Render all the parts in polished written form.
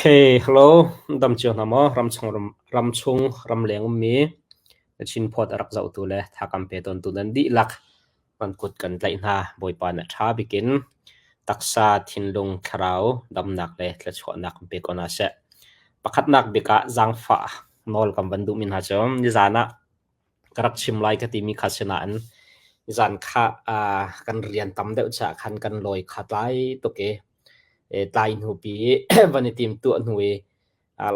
Okay, hello. Dam cio hna maw? Ramchung ramleng ummi Chin phawt a rak zohtu le thakam pe tawntu nan dihlak nan kut kan tlaih hna. Bawipa nih a ṭha bikin taksa, thinlung, thlarau damnak le thluachuahnak in pe ko hna seh. Pakhatnak bik ah zaangfah nawl kan van duhmi hna cu nizan ah ka rak chim lai ka timi kha si nain nizan kha kan rian tam deuh caah khan kan lawi kha tlai tuk i tlai hnupi van i timtuah hnu i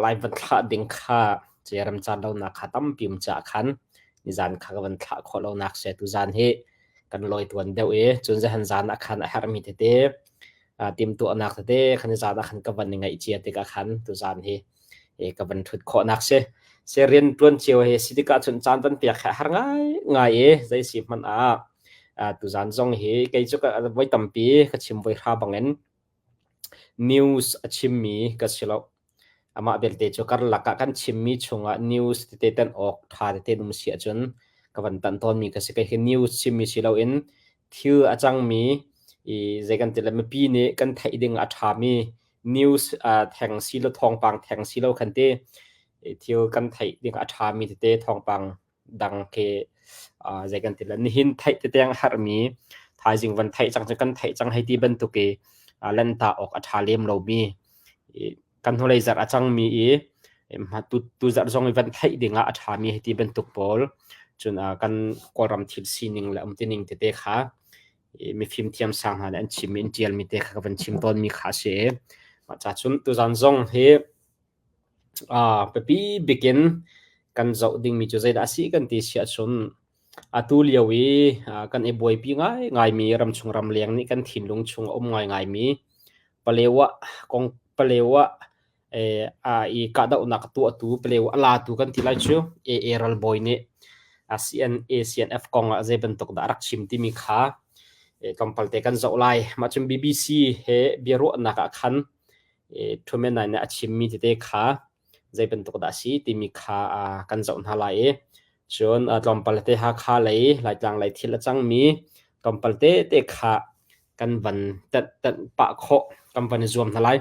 lai van thlah ding kha remcaan lonak kha tampi um caah khan nizan kha ka van thlah khawh lonak si. Tuzan hi kan lawi tuan deuh i cun zahan zan ah khan a herhmi tete timtuahnak tete khan nizan ah khan ka van i ngaih cia tikah khan tuzan hi ka van ṭhut khawhnak si. Si rian ṭuan cio hi si tikah cun caan van pek hi a har ngaingai i zei si hmanh ah tuzan zong hi kei cu voi tampi ka chim voi hra bangin news a chimmi ka si lo. Amah belte cu karlak ah kan chimmi chungah news tete tan awk ṭha tete um si ahcun ka van tanh tawnmi ka si. Kei hi news chimmi si loin thil a cangmi i zei kan ti le mipi nih kan theih ding a ṭhami news theng si lo thawngpang theng si lo khan ti thil kan theih ding a ṭhami tete thawngpang dang khi zei kan ti le nihin theih tete a harmi thaizing van theih cang cu kan theih cang hei ti bantuk i lanta awk a ṭha lem lomi kan hnulei zarh a cangmi i tu zarh zong i van theih ding ah a ṭhami hei ti bantuk pawl cun kan Kawlram thil sining le umtining tete kha mifim thiam sang hna nih an chimmi an ṭialmi te kha ka van chim tawnmi kha a si i mah ca cun tuzan zong hi biapi bikin kan zoh dingmi cu zeidah a si kan ti si ahcun atu lio i kan i buaipi ngaingaimi ramchung ramleng nih kan thinlung chung a um ngaingaimi Palewa kong Palewa i kahdohnak a tuahtu Palewa a latu kan ti lai cu AA ralbawi nih CNA CNF kong ah zei bantuk dah a rak chim timi kha tlawmpal te kan zoh lai. Mah cun BBC he biaruahnak ah khan Thumen nih a chimmi tete kha zei bantuk dah a si timi kha kan zoh hna lai i cun tlawmpal te Hakha lei Laitlang lei thil a cangmi tlawmpal te te kha kan van tenh pah khawh kan van i zuam hna lai.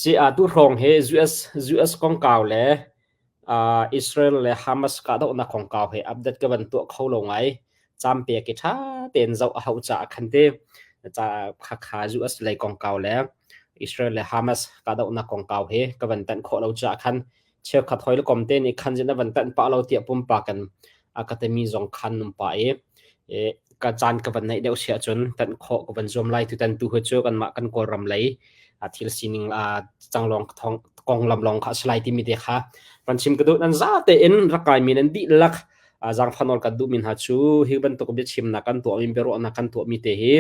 Si tu hrawng hi US US kongkau le Israel le Hamas kahdohnak kongkau hi update ka van tuah kho lo ngai. Cam pek i ṭha tein zoh a hauh caah khan ti ca khakha US lei kongkau le Israel le Hamas kahdohnak kongkau hi ka van tanh khawh lo caah khan cheukhat hoi le kom te nih khan zin a van tanh pah lo tiah pumpak in a ka timi zong khan num pah i ka caan ka van neih deuh si ahcun tanh khawh ka van zuam lai. Tutan tu hi cu kanmah kan Kawlram lei thil sining canglawng thong konglam lawng kha a si lai timi te kha van chim ka duh. Nan za tein rak kaimi nan dihlak zaangfah nawl kan duhmi hna cu hi bantuk biachimnak kan tuahmi biaruahnak kan tuahmi te hi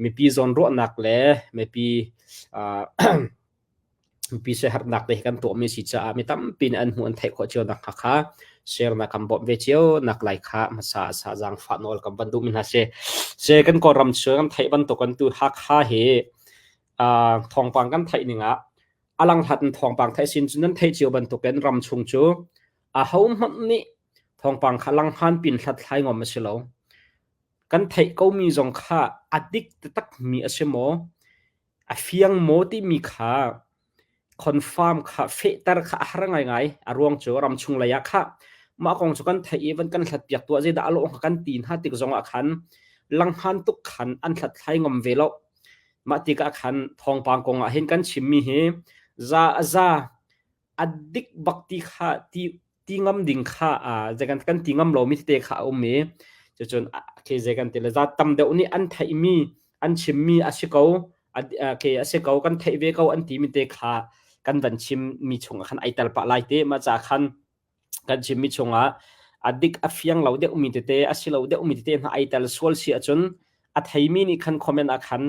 mipi zawnruahnak le mipi mipi siaherhnak te hi kan tuahmi si caah mi tampi nih an hmuh an theih khawh cio nak hnga kha share na kan bawmh ve cio nak lai kha hmasa sa zaangfah nawl kan van duhmi hna si. Se kan Kawlram cu kan theih bantuk kan tu Hakha hi thawngpang kan theih ning ah a langhlat in thawngpang theih sin cu nan theih cio bantukin ram chung cu ahohmanh nih thawngpang kha langhan pin hlathlai ngom a si lo. Kan theih komi zong kha a dik taktakmi a si maw? A fiang maw timi kha confirm kha fehter kha a har ngaingai. A ruang cu ramchung lei ah kha mah kong cu kan theih i van kan hlatpiak tuah zeidah a lawh hnga kan ti hna tik zong ah khan langhan tuk khan an hlathlai ngam ve lo. Mah tikah khan thawngpang kong ah hin kan chimmi hi za a za a dik bak ti kha ti ti ngam ding kha zei kan kan ti ngam lomi tete kha a um i cucun khi zei kan ti le za tam deuh nih an theihmi an chimmi a si ko ke a si ko kan theih ve ko an timi te kha kan van chimmi chungah khan ai tel pah lai te mah ca khan kan chimmi chungah a dik a fiang lo deuhmi tete a si lo deuhmi tete hna ai tel sual si ahcun a theimi nih khan comment ah khan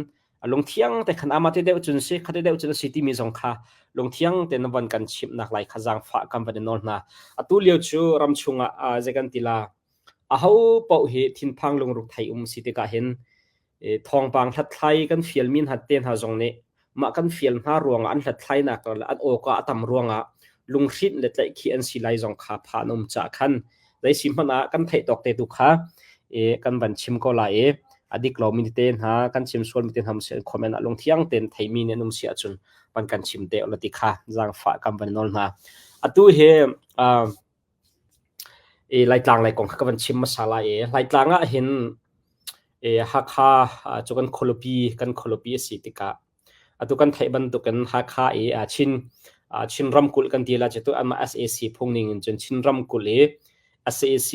lungthiang te khan ama te deuh cun si khate deuh cun si timi zong kha lungthiang te na von kan chimh nak lai kha zaangfah kan van i nawl hna. Atu lio cu ram chungah zei kan ti la aho paoh hi thinphang lungruk thei um si tikah hin thawngpang hlathlai kan fialmi hna te hna zong nih mah kan fial hna ruangah an hlathlainak le an awka a tam ruangah lunghrinh le tlaihkhih an si lai zong kha phan um ca khan zei si hmanh ah kan theih tawk te tu kha kan van chim ko lai i a dik lomi te hna kan chim sualmi te hna si comment ah lungthiang tein theimi nih an um si ahcun. van kan chim te ulaw ti kha zaangfah kan van nawl hna. Atu hi i Laitlang lei kong kha ka van chim hmasa lai i Laitlang ah hin Hakha cu kan khualipi kan khualipi a si tikah atu kan theih bantukin Hakha i Chin Chin ramkulh kan ti la cu tu amah sac phung ning in cun Chin ramkulh i sac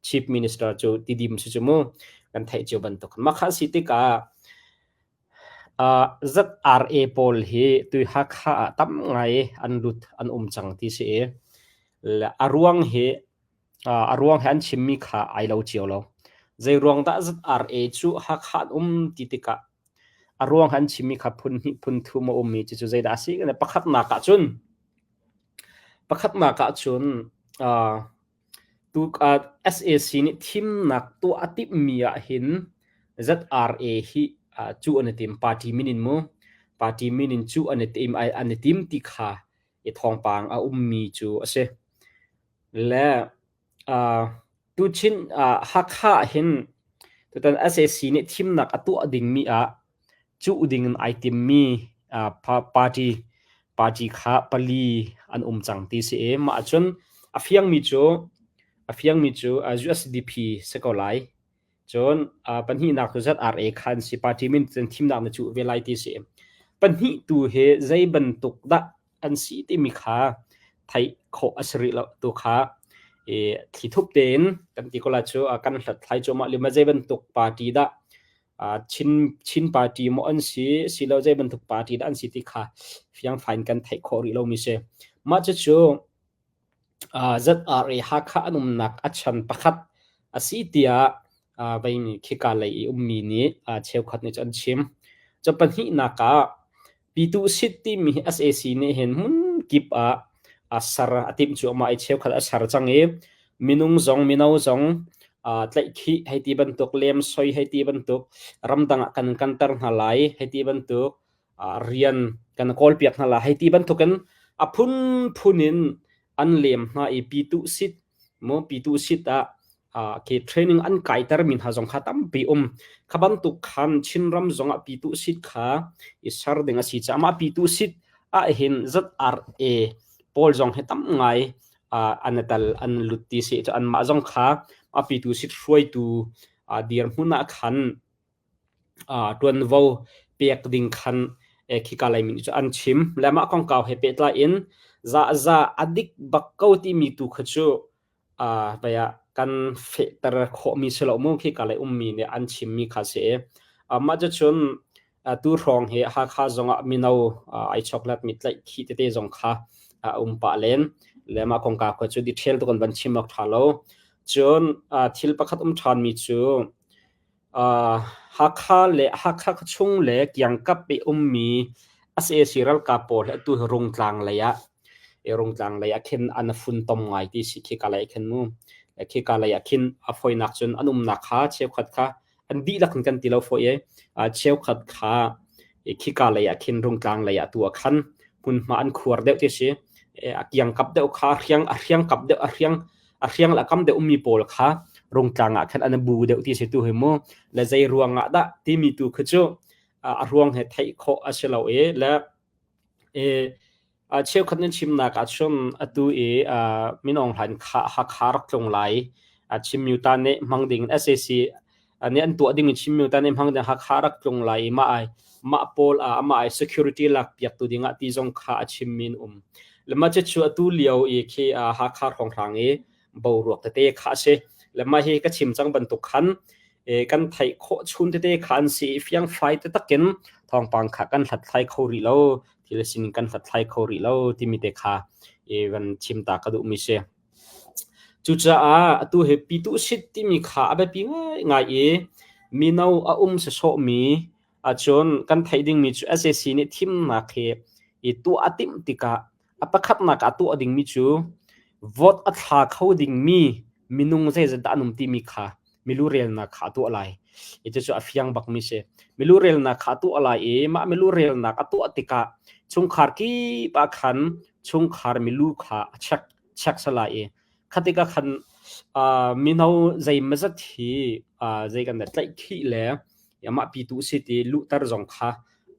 Chief Minister cu Tidim si cu mu kan theih cio bantuk. Mah kha si tikah ZRA pawl hi tui Hakha ah tam ngai an lut an um cang ti si i a ruang hi a ruang hi an chimmi kha ai lo cio lo. Zei ruang dah ZRA cu Hakha an um ti tikah a ruang an chimmi kha phun hnih phun thum a ummi cucu zeidah a si? Pakhatnak ah cun pakhatnak ah cun Sac nih thimnak tuah a timhmi ahhin ZRA hi cuh an i tim. Party min in mu. Party min in cuh an i tim, an i tim ti kha i thawngpang a ummi cu a si. Le tuchin Hakha ahhin tutan sac nih thimnak a tuah dingmi ah cuh ding in ai timmi party party kha pali an um cang ti si i mah ahcun a fiangmi cu a fiangmi cu USDP si ko lai. Cun pahnihnak cu ZRA kha an si party min cun thimnak na cuh ve lai ti si. Pahnih tu hi zei bantuk dah an si timi kha theih khawh a si rih lo tu kha i thlithup tein kan ti ko lai cu kan hlathlai cuahmah lio ma zei bantuk party dah Chin Chin party maw an si silo zei bantuk party dah an si ti kha fiangfai in kan theih khawh rih lomi si. Mah cucu ZRA Hakha an umnak a chan pakhat a si tiah vei khika lei i ummi nih cheukhat nih cun an chim. Cu pahnihnak ah Pitu sit timi hi sac nih hin hmunkip ah a ser a timh cuahmah i cheukhat a ser cang i minung zong mino zong tlaihkhih hei ti bantuk lemsoi hei ti bantuk ramdang ah kan kanter hna lai hei ti bantuk rian kan kawlpiak hna lai hei ti bantukin a phunphun in an lem hna i pitu sit mu pitu sit ah khi training an kaiter mi hna zong kha tampi um kha bantuk khan Chinram zong ah pitu sit kha i ser ding a si caah mah pitu sit ah hin ZRA pawl zong hi tam ngai an tal an lut ti si cu anmah zong kha a pitu sit hruaitu dirhmun ah khan ṭuanvo pek ding khan khika lei mi nih cun an chim. Le mah kongkau he pehtlai in zahza a dik bak ko timi tu kha cu vei ah kan fehter khawhmi si lo mu khika lei ummi nih an chimmi kha si i mah cucun tu hrawng hi Hakha zongah mino ai chokletmi tlaihkhih tete zong kha a um pah len. Le mah kongkau kha cu detail tuk in van chim awk ṭha lo. Cun thil pakhat um ṭhanmi cu Hakha le Hakha khuachung le kiangkap i ummi sac ralkap pawl hi atu hi Rungtlang lei ah Rungtlang lei ah khin an funtom ngai ti si khika lei ah khin mu. Khika lei ah khin a fawinak cun an umnak kha cheukhat kha an dihlak in kan ti lo fawi i cheukhat kha khika lei ah khin Rungtlang lei ah tu ah khan hmunhma an khuar deuh ti si. A kiangkap deuh kha a hriangkap deuh a hriang a hriang le a kam deuh ummi pawl kha rungtlang ah khan an bu deuh ti si tu hi mu le zei ruang ah dah timi tu khi cu a ruang he theih khawh a si lo i le e cheukhat nan chimnak ah cun atu i Min Aung Hlaing kha Hakha rak tlung lai Chim Myuta nih hmang ding SAC nih an tuah ding in Chim Myuta nih hmang ding Hakha rak tlung lai i mah ai mah pawl amah ai security lak piak tu ding ah ti zong kha a chim min um le mah cu atu lio i khi Hakha hrawnghrang i boruak tete kha a si le mah hi ka chim cang bantuk khan kan theih khawh chun tete kha an si i fiangfai taktakin thawngpang kha kan hlathlai kho rih lo thil sining kan hlathlai kho rih lo timi te kha i van chim ta ka duhmi si. Cucaah atu hi pituhsit timi kha a biapi ngaingai i mino a um sawsawhmi ahcun kan theih dingmi cu sac nih thimnak hi i tuah a timh tikah a pakhatnak ah tuah dingmi cu vote a thla kho dingmi minung zeizat dah an um timi kha milu relnak kha a tuah lai. I cucu a fiang bakmi si. Milu relnak kha a tuah lai i mah milu relnak a tuah tikah chungkhar kip ah khan chungkhar milu kha a check check sala i khatika khan mino zeimazat hi zei kan tlaihkhih le amah pitu si ti luhter zong kha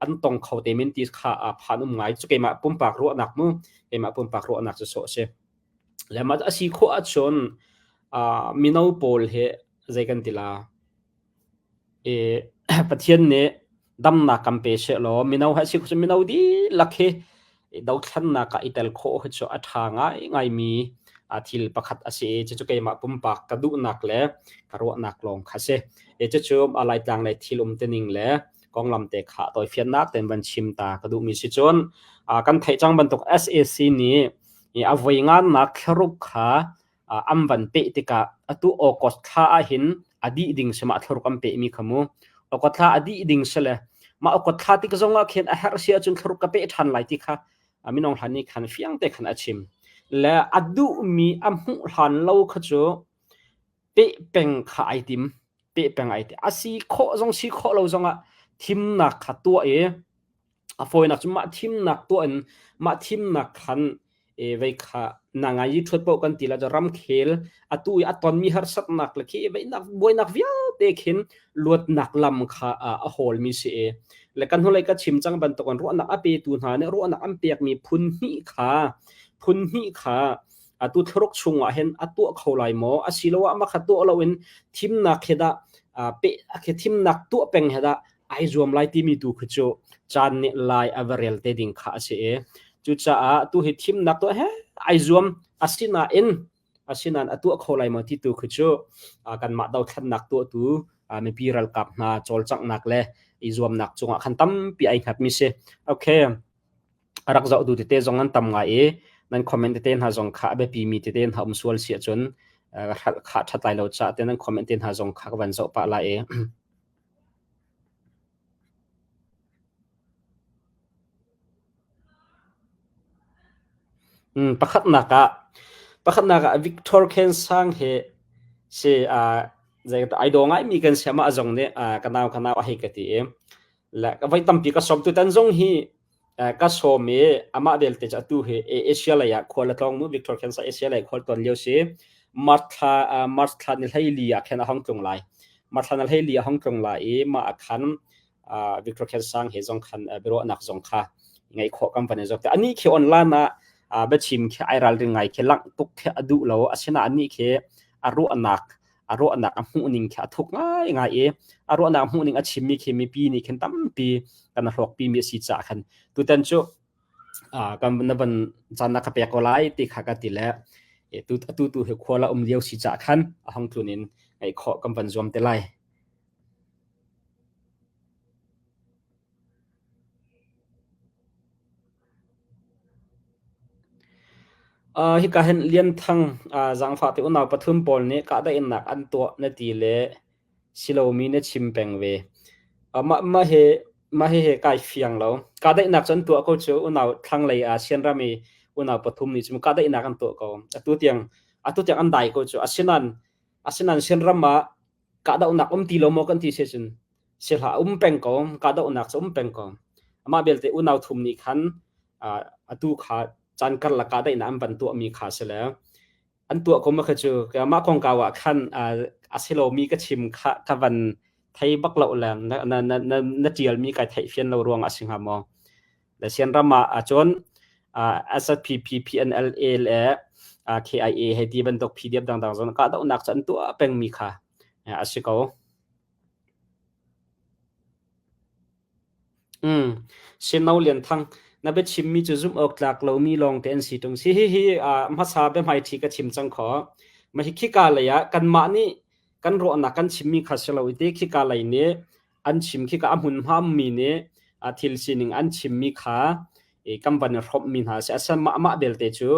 an tong kho te men ti kha phan um ngai cu keimah pumpak ruahnak mu keimah pumpak ruahnak cu sawh si le mah a si khawh ahcun mino pawl he zei kan ti la I Pathian nih damnak kan pe sehlaw mino he si cu mino dihlak hi dothlannak ah i tel khawh hi cu a ṭha ngaingaimi thil pakhat a si i cucu keimah pumpak ka duhnak le ka ruahnak lawng kha a si. I cucu Laitlang lei thil umtuning le konglam te kha tawifiannak tein van chim ta ka duhmi si cun kan theih cang bantuk sac nih a voi ngannak thlaruk kha an van peh tikah atu August thla ahhin a dih ding si mah thlaruk an pehmi kha mu. August thla a dih ding si le mah August thla tik zong ah khin a herh si ahcun thlaruk ka peh ṭhan lai ti kha minung hlan nih khan fiang te khan a chim. Le a duhmi a hmuh hlan lo kha cu peh peng kha ai tim. Peh peng ai tim. A si khawh zong si khawh lo zong ah thimnak kha tuah i A fawinak cu mah thimnak tuah in mah thimnak khan vei kha na ngai i ṭhuat paoh kan ti la cu ramkhel atu i a tonmi harsatnak le khi veihnak buainak vialte khin luatnak lam kha a hawlmi si i le kan hnulei ka chim cang bantukin ruahnak a petu hna nih ruahnak an pekmi phun hnih kha phun hnih kha atu thlaruk chungah hin a tuah kho lai maw asiloah mah kha tuah loin thimnak he dah pe thimnak tuah peng he dah ai zuam lai timi tu khi cu caan nih lai a va rel te ding kha a si i cucaah tu hi thimnak tuah he ai zuam asinain asinain a tuah kho lai maw ti tu khi cu kanmah dothlannak tuahtu mipi ralkap hna cawlcanghnak le i zuamnak cungah khan tampi ai hngatmi si. Okay. A rak zohtu tete zong an tam ngai i nan comment tete hna zong kha a biapimi tete hna um sual si ahcun kha ṭhat lai lo caah te nan comment te hna zong kha ka van zoh pah lai i Pakhatnak ah pakhatnak ah Victor Khensang hi si zei ai daw ngaimi kan si amah zong nih ka nau ka nau a hei ka ti i le voi tampi ka sawm tutan zong hi ka sawm i amah belte cu atu hi Asia lei ah khual a tlawng mu Victor Khensang Asia lei khual tlawn lio si March thla March thla ni 14 ah khin a hong tlung lai March thla ni 14 a hong tlung lai i mah ah khan Victor Khensang he zong khan biaruahnak zong kha ngeih khawh kan van i zuam. Anih khi online ah biachim khi ai ralring ngai khi langh tuk khi a duh lo. Asinain anih khi a ruahnak a ruahnak a hmuhning khi a thuk ngaingai i a ruahnak a hmuhning a chimmi khi mipi nih khin tampi kan hlawkpi mi a si caah khan tutan cu kan na van caan na ka pek ko lai ti kha ka ti le tu atu tu hi khua la um lio si caah khan a hong tlun in ngeih khawh kan van zuam te lai. Uh, hika hin Lian Thang uh, zaangfah te unau pathum pawl nih kahdaihnak an tuah na ti le silomi na chim peng ve. Uh, mah mah he mah he he kai fiang lo. Kahdaihnak cu an tuah ko cu unau thlanglei ah Sianram i unau pathum nih cun kahdaihnak an tuah ko. Atu tiang atu tiang an dai ko cu. Asinan asinan Sianram ah kahdohnak um ti lo maw kan ti si cun si hlah um peng ko kahdohnak cu um peng ko amah belte unau thum nih khan atu kha caan karlak kahdaihnak an van tuahmi kha si le an tuah ko ma kha cu mah kongkau ah khan a si lomi ka chim kha ka van thei bak lo le na na na na tialmi kai theih fian lo ruang ah si hnga maw le sian ram ah ahcun SPP PNLA le KIA he ti bantuk PDF dangdang zong kahdohnak cu an tuah pengmi kha a si ko. Mm. Sino Lian Thang, na biachimmi cu zumh awk tlak lomi lawngte an si ṭung. Si hihi hmasa biahmaiṭhi ka chim cang kho. Mah hi khika lei ah kanmah nih kan ruahnak kan chimmi kha si lo i ti khika lei nih an chim khika a hmunhma ummi nih thil sining an chimmi kha kan van i hrawmhmi hna a si. Asinain mah mah belte cu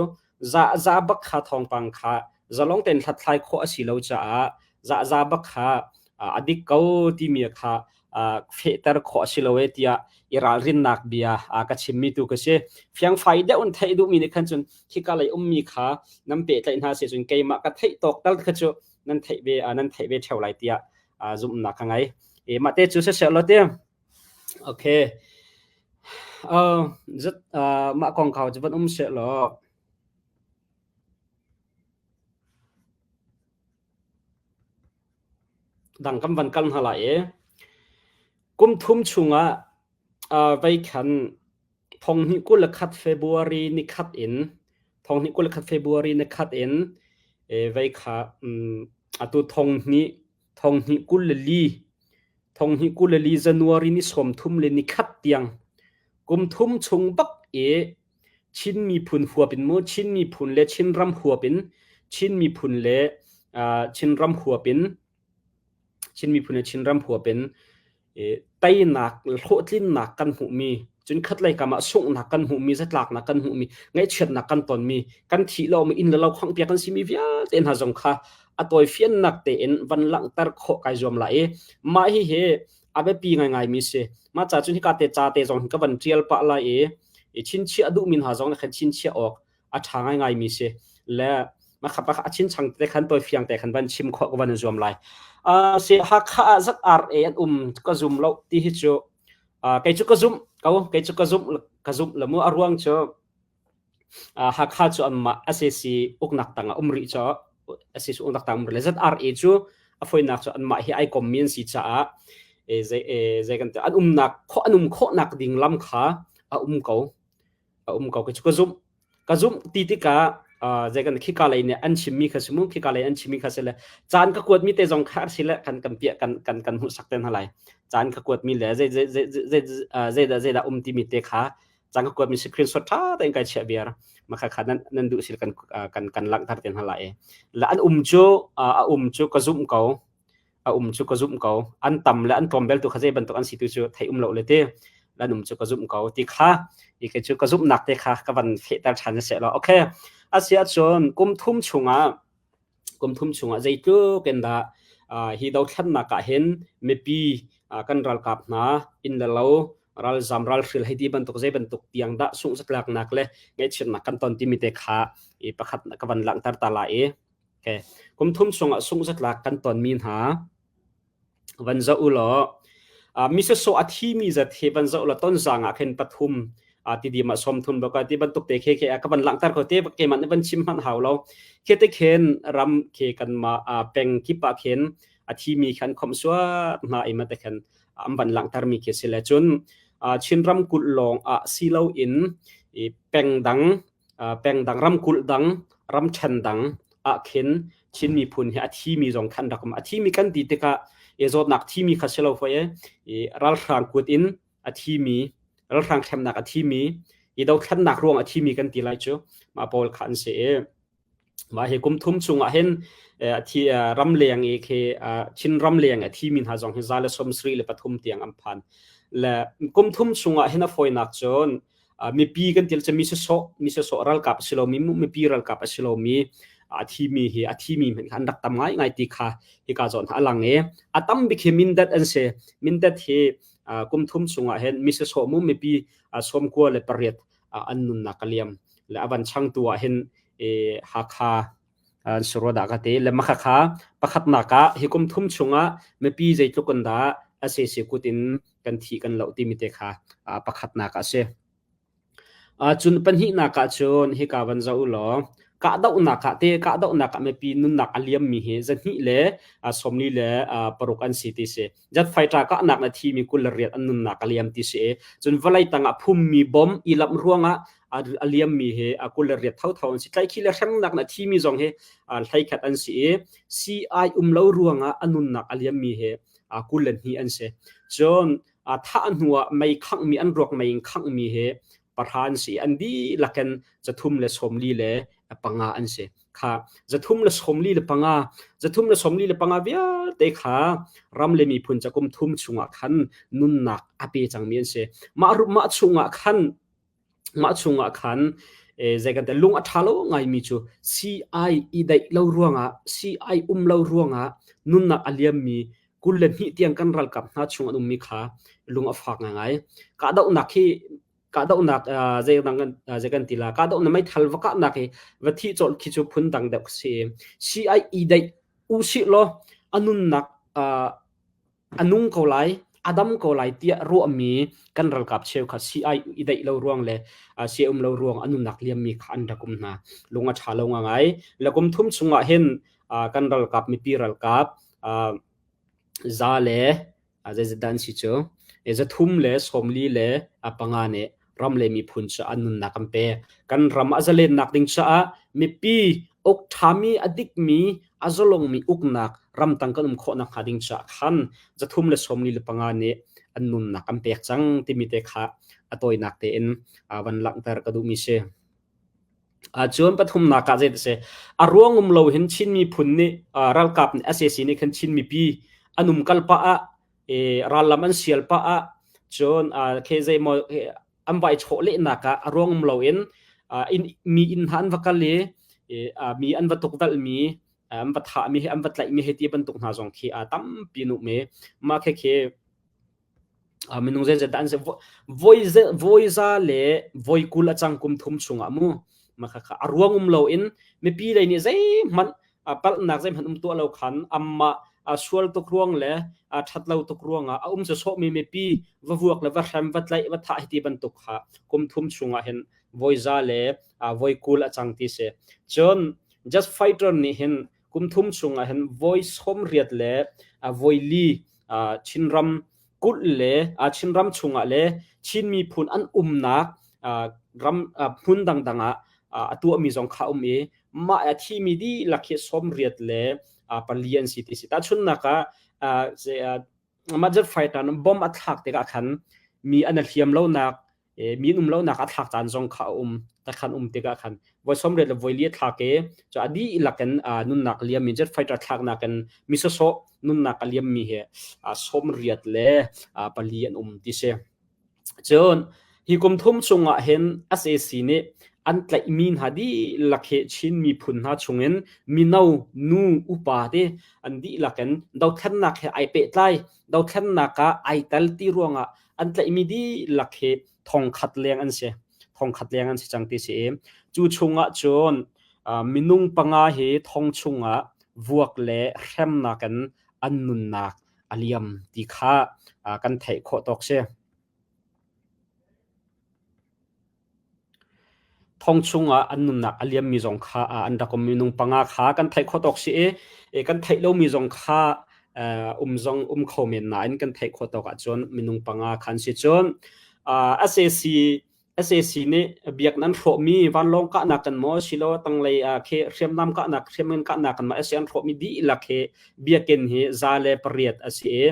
za za bak kha thawngpang kha zalong tein hlathlai khawh a si lo caah za za bak kha a dik ko timi kha fehter khawh a si lo e tiah i ralrinnak bia ka chimmi tu ka si. Fiangfai deuh in theih duhmi nih khan cun khika lei ummi kha nan pehtlaih hna si cun keimah ka theih tawk tal kha cu nan theih ve nan theih ve ṭheo lai tiah zumhnak ka ngei. E mah te cu siseh law ti. Okay. Uh, zat uh, mah kongkau cu van um seh law. Dang kan van kal hna lai i kum thum chungah. Veikhan thonghnih 21 February nikhat in thonghnih 21 February nikhat in veikha atu thonghnih thonghnih 24 thonghnih 24 January ni 30 le nikhat tiang kum thum chung bak i Chin miphun huap in mu Chin miphun le Chinram huap in Chin miphun le Chinram huap in Chin miphun le Chinram huap in teinak hlawhtlinnak kan hmuhmi cun khatlei kam ah sunghnak kan hmuhmi zatlaknak kan hmuhmi ngaihchiatnak kan tonmi kan thih lomi inn le lo khonghpiak kan simi vialte hna zong kha a tawifiannak tein van langhter khawh kai zuam lai i mah hihi a biapi ngaingaimi si. Mah ca cun hika te ca te zong ka van ṭial pah lai i chinchiah duhmi hna zong khan chinchiah awk a ṭha ngaingaimi si. Le a chinchang te khan tawifiang te khan van chim khawh ka van i zuam lai. Si Hakha ah ZRA an um ka zum lo ti hi cu kei cu ka zumh ko kei cu ka zumh ka zumh la mu a ruang cu Hakha cu anmah sac uknak tang ah um rih cu sac uknak tang um rih le ZRA cu a fawinak cu anmah hi ai kommi an si caah zei zei kan ti an umnak khawh an um khawhnak ding lam kha a um ko a um ko kei cu ka zumh. Ka zumh ti tikah zei kan khika lei nih an chimmi kha si mu khika lei an chimmi kha si le caan ka kuatmi te zong kha si le kan kan piah kan kan kan hmuhsak te hna lai. Caan ka kuatmi le zei zei zei zei zeidah zeidah um timi te kha caan ka kuatmi screenshot ṭha tein kai chiah viar. Mah kha kha nan nan duh sil kan kan kan langhter te hna lai. La an um cu a um cu ka zumh ko. A um cu ka zumh ko. An tam le an tlawm bel tu kha zei bantuk an si tu cu theih um lo le ti. Lan um cu ka zumh ko ti kha i kei cu ka zumhnak te kha ka van fehter ṭhan seh law. Okay. Asi ahcun kum thum chungah kum thum chungah zeitluk in dah hi dothlannak ah hin mipi kan ralkap hna inn le lo ralzam ralhril hei ti bantuk zei bantuk tiang dah sungh-zatlaknak le ngaihchiatnak kan ton timi te kha i pakhat ka van langhter ta lai i okay. Kum thum chungah sungh-zatlak kan tonmi hna van zoh u law mi sawsawh a thimi zat hi van zoh law tonzang ah khin pathum tidim ah 30 baka ti bantuk te khe khe ka van langhter ko te keimah nih van chim hmanh hau lo. Khi te khin ram khi kanmah peng kip ah khin a thimi khan khomh suat hna i ma te khan an van langhter mi khi si le cun Chin ramkulh lawng ah si loin peng dang pengdang ramkulh dang ramṭhen dang ah khin Chin miphun hi a thimi zong khan rak um. A thimi kan ti tikah i zawtnak thimi kha si lo foi i ralhrang kut in a thimi ralhrang hremnak a thimi i dothlennak ruang a thimi kan ti lai cu mah pawl kha an si i Mah hi kum thum chungah hin thi ramleng i khi Chin ramleng a thimi hna zong hi 173 tiang an phan. Le kum thum chungah hin a fawinak cun mipi kan til mi sawsawh mi sawsawh ralkap a si lomi mipi ralkap a si lomi a thimi hi a thimi hmanh kha an rak tam ngaingai ti kha hika zawn a lang i a tam bik hi Mindat an si. Mindat hi kum thum chungah hin mi sawsawh mu mipi 98 an nunnak a liam. Le a van changtu ah hin Hakha an si rua dah ka ti. Le makhakha pakhatnak ah hi kum thum chungah mipi zeitluk in dah sac kut in kan thi kan loh timi te kha pakhatnak ah a si. Cun pahnihnak ah cun hika van zoh u law kahdohnak ah te kahdohnak ah mipi nunnak a liammi hi zahnih le 46 an si ti si. Jet fighter kahnak na thimi 28 an nunnak a liam ti si i cun vawlei tangah phummi bom i lamh ruangah a liammi hi 28 thotho an si. Tlaihkhih le hremnak na thimi zong hi 11 an si i CI um lo ruangah a nunnak a liammi hi 22 an si. Cun thah hnu ah mei khanghmi an ruak mei in khanghmi hi 10 an si. An dihlak in 345 an si. Kha 345 345 vialte kha ram le miphun ca kum thum chungah khan nunnak a pe cangmi an si. Mah mah chungah khan mah chungah khan zei kan lung a ṭha lo ngaimi cu CI i daih lo ruangah CI um lo ruangah nunnak a liammi 22 tiang kan ralkap hna chung an ummi kha lung a fak ngaingai. Kahdohnak hi kahdohnak zei dang kan zei kan ti la kahdohnak meithal va kahnak hi va thih colh khi cu phun dang deuh si. CI i daih u sih law a nunnak a nung ko lai, a dam ko lai tiah ruahmi kan ralkap cheukhat CI i daih lo ruang le CI um lo ruang a nunnak liammi kha an rak um hna. Lung a ṭha lo ngai. Le kum thum chungah hin kan ralkap mipi ralkap za le zeizat dah an si cu? 345 nih ram le miphun caah nunnak an pek. Kan ram a zalennak ding caah mipi uk ṭhami a dikmi a zalongmi uknak ramtang kan um khawh nakhnga ding caah khan 345 nih an nunnak an pek cang timi te kha a tawinak tein van langhter ka duhmi si. Cun pathumnak ah zei a si? A ruang um lo hin Chin miphun nih ralkap nih sac nih khan Chin mipi an umkal pah ah rallam an sial pah ah cun khi zeimaw an vai chawhlehnak ah a ruang um loin mi inn hna an va kal i mi an va tukvelhmi an va thahmi he an va tlaihmi he ti bantuk hna zong khi tampi an um i mah khekhe Minung zeizat dah an si? Voi za le voi 20 a cang kum thum chungah mu. Mah khakha a ruang um loin mipi lei nih zeihmanh palhnak zeihmanh um tuah lo khan amah sual tuk ruang le ṭhat lo tuk ruangah a um sawsawhmi mipi va vuak le va hrem va tlaih va thah hi ti bantuk kha kum thum chungah hin voi za le voi 20 a cang ti si. Cun just fighter nih hin kum thum chungah hin voi 80 le voi li Chinram kulh le Chinram chungah le Chin miphun an umnak ram hmun dangdang ah a tuahmi zong kha um i mah a thimi dihlak hi 84 an si ti si. Tahchunhnak ah mah jet fighter bomb a thlak tikah khan mi an i hliam lonak mi um lonak a thlak caan zong kha a um takhan um tikah khan voi 80 le voi li a thlak i cu a dihlak in nunnak liam mi jet fighter thlaknak in mi sawsawh nunnak a liam mi hi 84 an um ti si. Cun hi kum thum chungah hin SAC nih an tlaihmi hna dihlak hi Chin miphun hna chungin mino nu upa te an dihlak in dothlennak he ai pehtlai dothlennak ah ai tel ti ruangah an tlaihmi dihlak hi thongkhat leng an si. Thongkhat leng an si cang ti si i cu chungah cun minung panga hi thong chungah vuak le hremnak in an nunnak a liam ti kha kan theih khawh tawk si. Thong chungah an nunnak a liammi zong kha an rak um. Minung panga kha kan theih khawh tawk si i kan theih lomi zong kha um zong um kho men nain kan theih khawh tawk ahcun minung panga khan si. Cun sac sac nih biak nan hrawhmi vanlawng kahnak kan maw silo tanglei khi hriamnam kahnak hriamngan kahnak kan maw sac an hrawhmi dihlak hi biakinn hi 108 a si i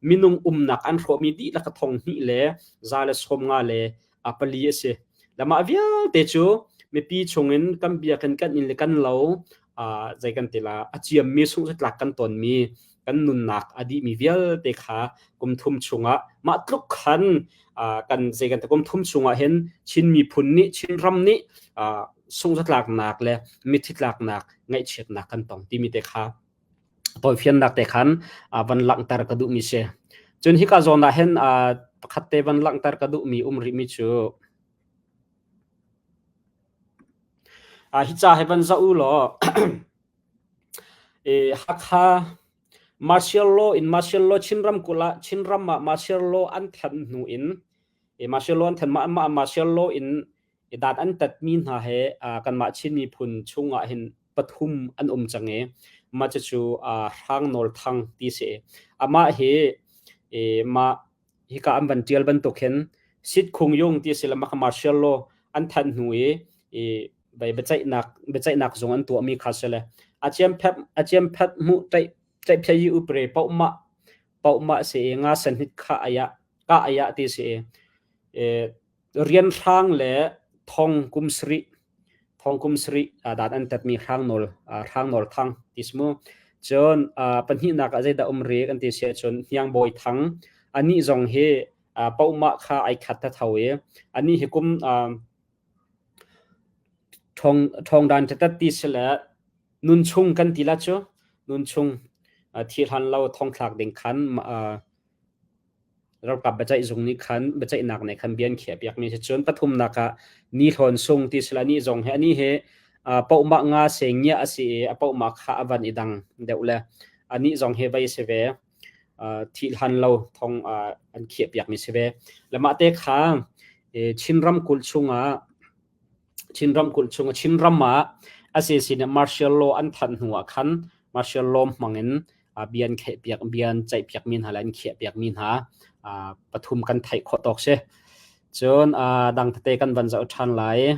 minung umnak an hrawhmi dihlak thong hnih le 154 le a pali a si. Le mah vialte cu mipi chungin kan biakinn kan inn le kan lo zei kan ti la a ciammi sungzatlak kan tonmi kan nunnak a dihmi vialte kha kum thum chungah mah tluk khan kan zei kan ti kum thum chungah hin Chin miphun nih Chin ram nih sungzatlaknak le mithi tlaknak ngaihchiatnak kan tong timi te kha tawifiannak te khan van langhter ka duhmi si. Cun hika zawn ah hin pakhat te van langhter ka duhmi um rihmi cu hi ca hi van zoh u law Hakha martial law in martial law Chin ramkulh ah Chinram ah martial law an thanh hnu in martial law an thanh mah martial law in I dat an tatmi hna he kanmah Chin miphun chungah hin pathum an um cang i mah cucu Hrang Nawl Thang ti si. Amah hi mah hika an van ṭial bantuk hin Sit Khung Yung ti si le mah martial law an thanh hnu i biaceihnak biaceihnak zung an tuahmi kha si le a ciamphet a ciamphet hmuh ṭaih ṭaihphiayi upre paohmah paohmah si i nga sen hit kha ayah ka ayah ti si i Rianhrang le thong kum sarih thong kum sarih dan an tatmi Hrang Nawl Hrang Nawl Thang ti si mu. Cun pahnihnak ah zeidah um rih kan ti si ahcun Hniang Bawi Thang anih zong hi pohmah kha ai khat thatho i anih hi kum ṭhawng ṭhawngdan ṭatat ti si le nunchung kan ti la cu nunchung thi hlan lo thongthlak ding khan Ralkap biaceih zung nih khan biaceihnak nih khan bia an khiahpiakmi a si. Cun pathumnak ah ni hlawn sung ti sila ni zong hi anih hi pohmah nga sengia a si i a pohmah kha a van i dang deuh le anih zong hi vei si ve. Thih hlan lo thong an khiahpiakmi si ve. Le mah te kha Chin ramkulh chungah Chin ramkulh chung Chinram ah sac nih martial law an thanh hnu ah khan martial law hmang in. Bia an khiahpiak bia an ceihpiakmi hna le an khiahpiakmi hna pathum kan theih khawh tawk si. Cun dang tete kan van zoh ṭhan lai.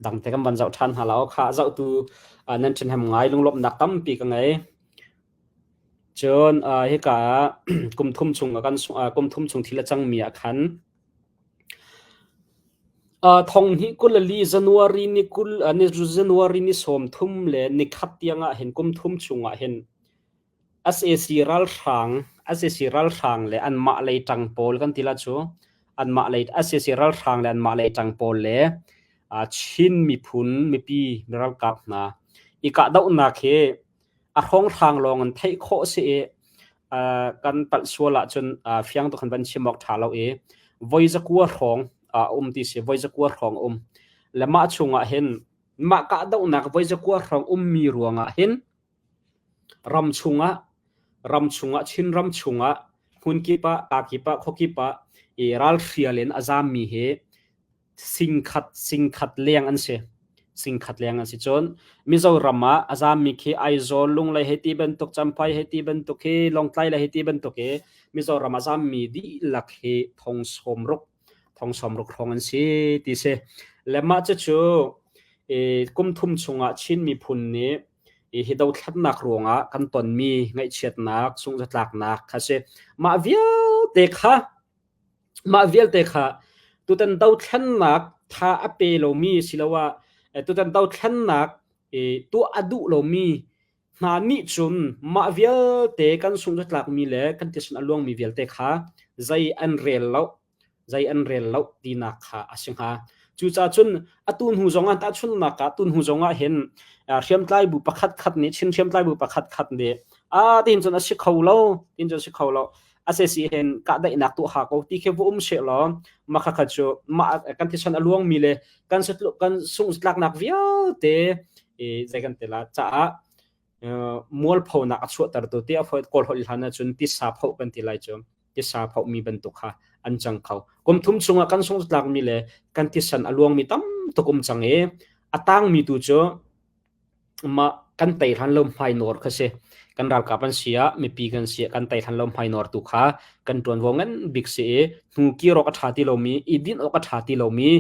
Dangte kan van zoh ṭhan hna lo. Kha zohtu nan ṭhahnem ngai lunglawmhnak tampi ka ngei. Cun hika ah kum thum chung kan kum thum chung thil a cangmi ah khan thong hnih 24 January ni 20 January ni 30 le nikhat tiangah hin kum thum chungah hin Sac ralhrang sac ralhrang le anmah lei ṭang pawl kan ti la cu anmah lei sac ralhrang le anmah lei ṭang pawl le Chin miphun mipi ralkap hna i kahdohnak hi a hrawnghrang lawng in theih khawh a si i kan palh sual ahcun fiang tuk in van chim awk ṭha lo i voi zakua hrawng a um ti si voi zakua hrawng a um le mah chungah hin mah kahdohnak voi zakua hrawng ummi ruangah hin Ram chungah ram chungah Chinram chungah hmunkip ah kakip ah khuakip ah i ralhrial in a zaammi hi singkhat singkhat leng an si. Singkhat leng an si. Cun Mizoram ah a zaammi khi Aizawl, Lunglei hei ti bantuk, Champhai hei ti bantuk hi, Lawngtlai le hei ti bantuk hi Mizoram a zaammi dihlak hi thong sawmruk thong sawmruk hrawng an si ti si. Le mah cucu i kum thum chungah Chin miphun nih hi dothlatnak ruangah kan tonmi ngaihchiatnak, sunghzatlaknak kha si. Mah vialte kha mah vialte kha tutan dothlennak tha a pe lomi siloah tutan dothlennak tuah a duh lomi hna nih cun mah vialte kan sunghzatlakmi le kan thisen a luangmi vialte kha zei an rel lo zei an rel lo tinak kha a si hnga. Cucaah cun atu hnu zongah tahchunhnak ah tu hnu zongah hin hriamtlai bu pakhat khat nih Chin hriamtlai bu pakhat khat nih a tin cun a si kho lo tin cun a si kho lo a se si hin kahdaihnak tuah ha ko ti khi va um she law mah kha kha cu mah kan thisen a luangmi le kan kan sungtlaknak vialte i zei kan te la caah mualphonak a chuahtertu ti a kawl holh hlan ahcun tisa phoh kan ti lai cu tisa phohmi bantuk kha an cang kho. Kum thum chungah kan sungtlakmi le kan thisen a luangmi tam tuk um cang i a tangmi tu cu mah kan tei hlan lo hmai nawr kha si. Kan ralkap an si ah mipi kan si ah kan tei hlan lo hmai nawr tu kha kan ṭuanvo ngan bik si i hnu kir awk a ṭha ti lomi i dinh awk a ṭha ti lomi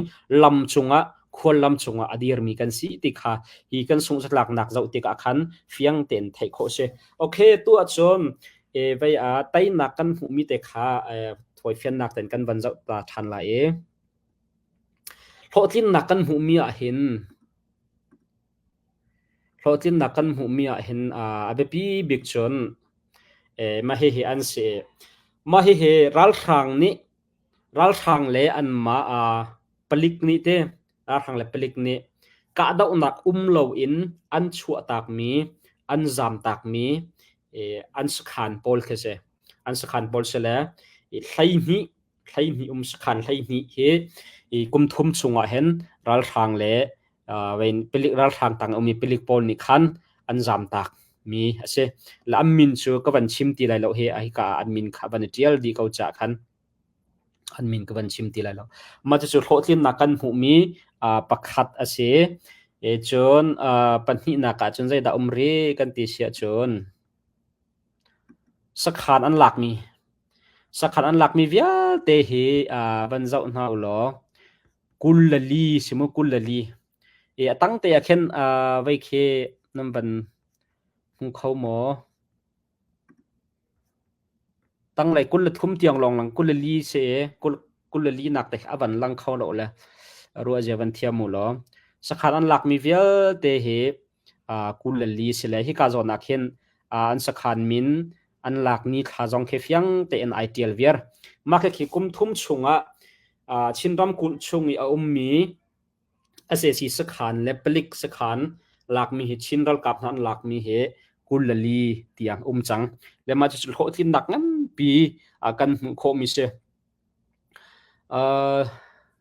lam cungah khuallam cungah a dirmi kan si ti kha hi kan sungzatlaknak zoh tikah khan fiang tein theih khawh si. Okay, tu ahcun e vei ah teinak kan hmuhmi te kha thawifiannak ten kan van zoh ta ṭhan lai i hlawhtlinnak kan hmuhmi ah hin hlawhtlinnak kan hmuhmi ah hin a biapi bik cun mah hihi an si. Mah hihi ralhrang nih ralhrang le anmah palik nih te ralhrang le palik nih kahdohnak um loin an chuahtakmi an zamtakmi an sakhan pawl khi si. An sakhan pawl si le 12 12 um sakhan 12 hi kum thum chungah hin ralhrang le palik ralhrang tang ummi palik pawl nih khan an zamtak mi a si. Le an min cu ka van chim ti lai lo hi hika ah an min kha van i ṭial dih ko caah khan an min ka van chim ti lai lo. Mah cucu hlawhtlinnak kan hmuhmi pakhat a si. E cun pahnihnak ah cun zeidah um rih kan ti si ahcun sakhan an lakmi sakhan an lakmi vialte hi van zoh hna u law 24 si mu 24 e a tang te ah khin vei khi nan van hmu kho maw? Tanglei 23 tiang lawng lang 24 si i 24 nak te a van lang kho lo le ruah zia van thiam u law sakhan an lakmi vialte hi 24 si le hika zawn ah khin an sakhan min an lak ni thla zong khi fiang tein ai tial viar. Mah khi kum thum chungah Chin ramkulh chung i a ummi Sac sakhan le palik sakhan lakmi hi Chin ralkap hna an lakmi hi 24 tiang um cang. Le mah cucu hlawhtlinnak nganpi kan hmuh khawhmi si. Uh,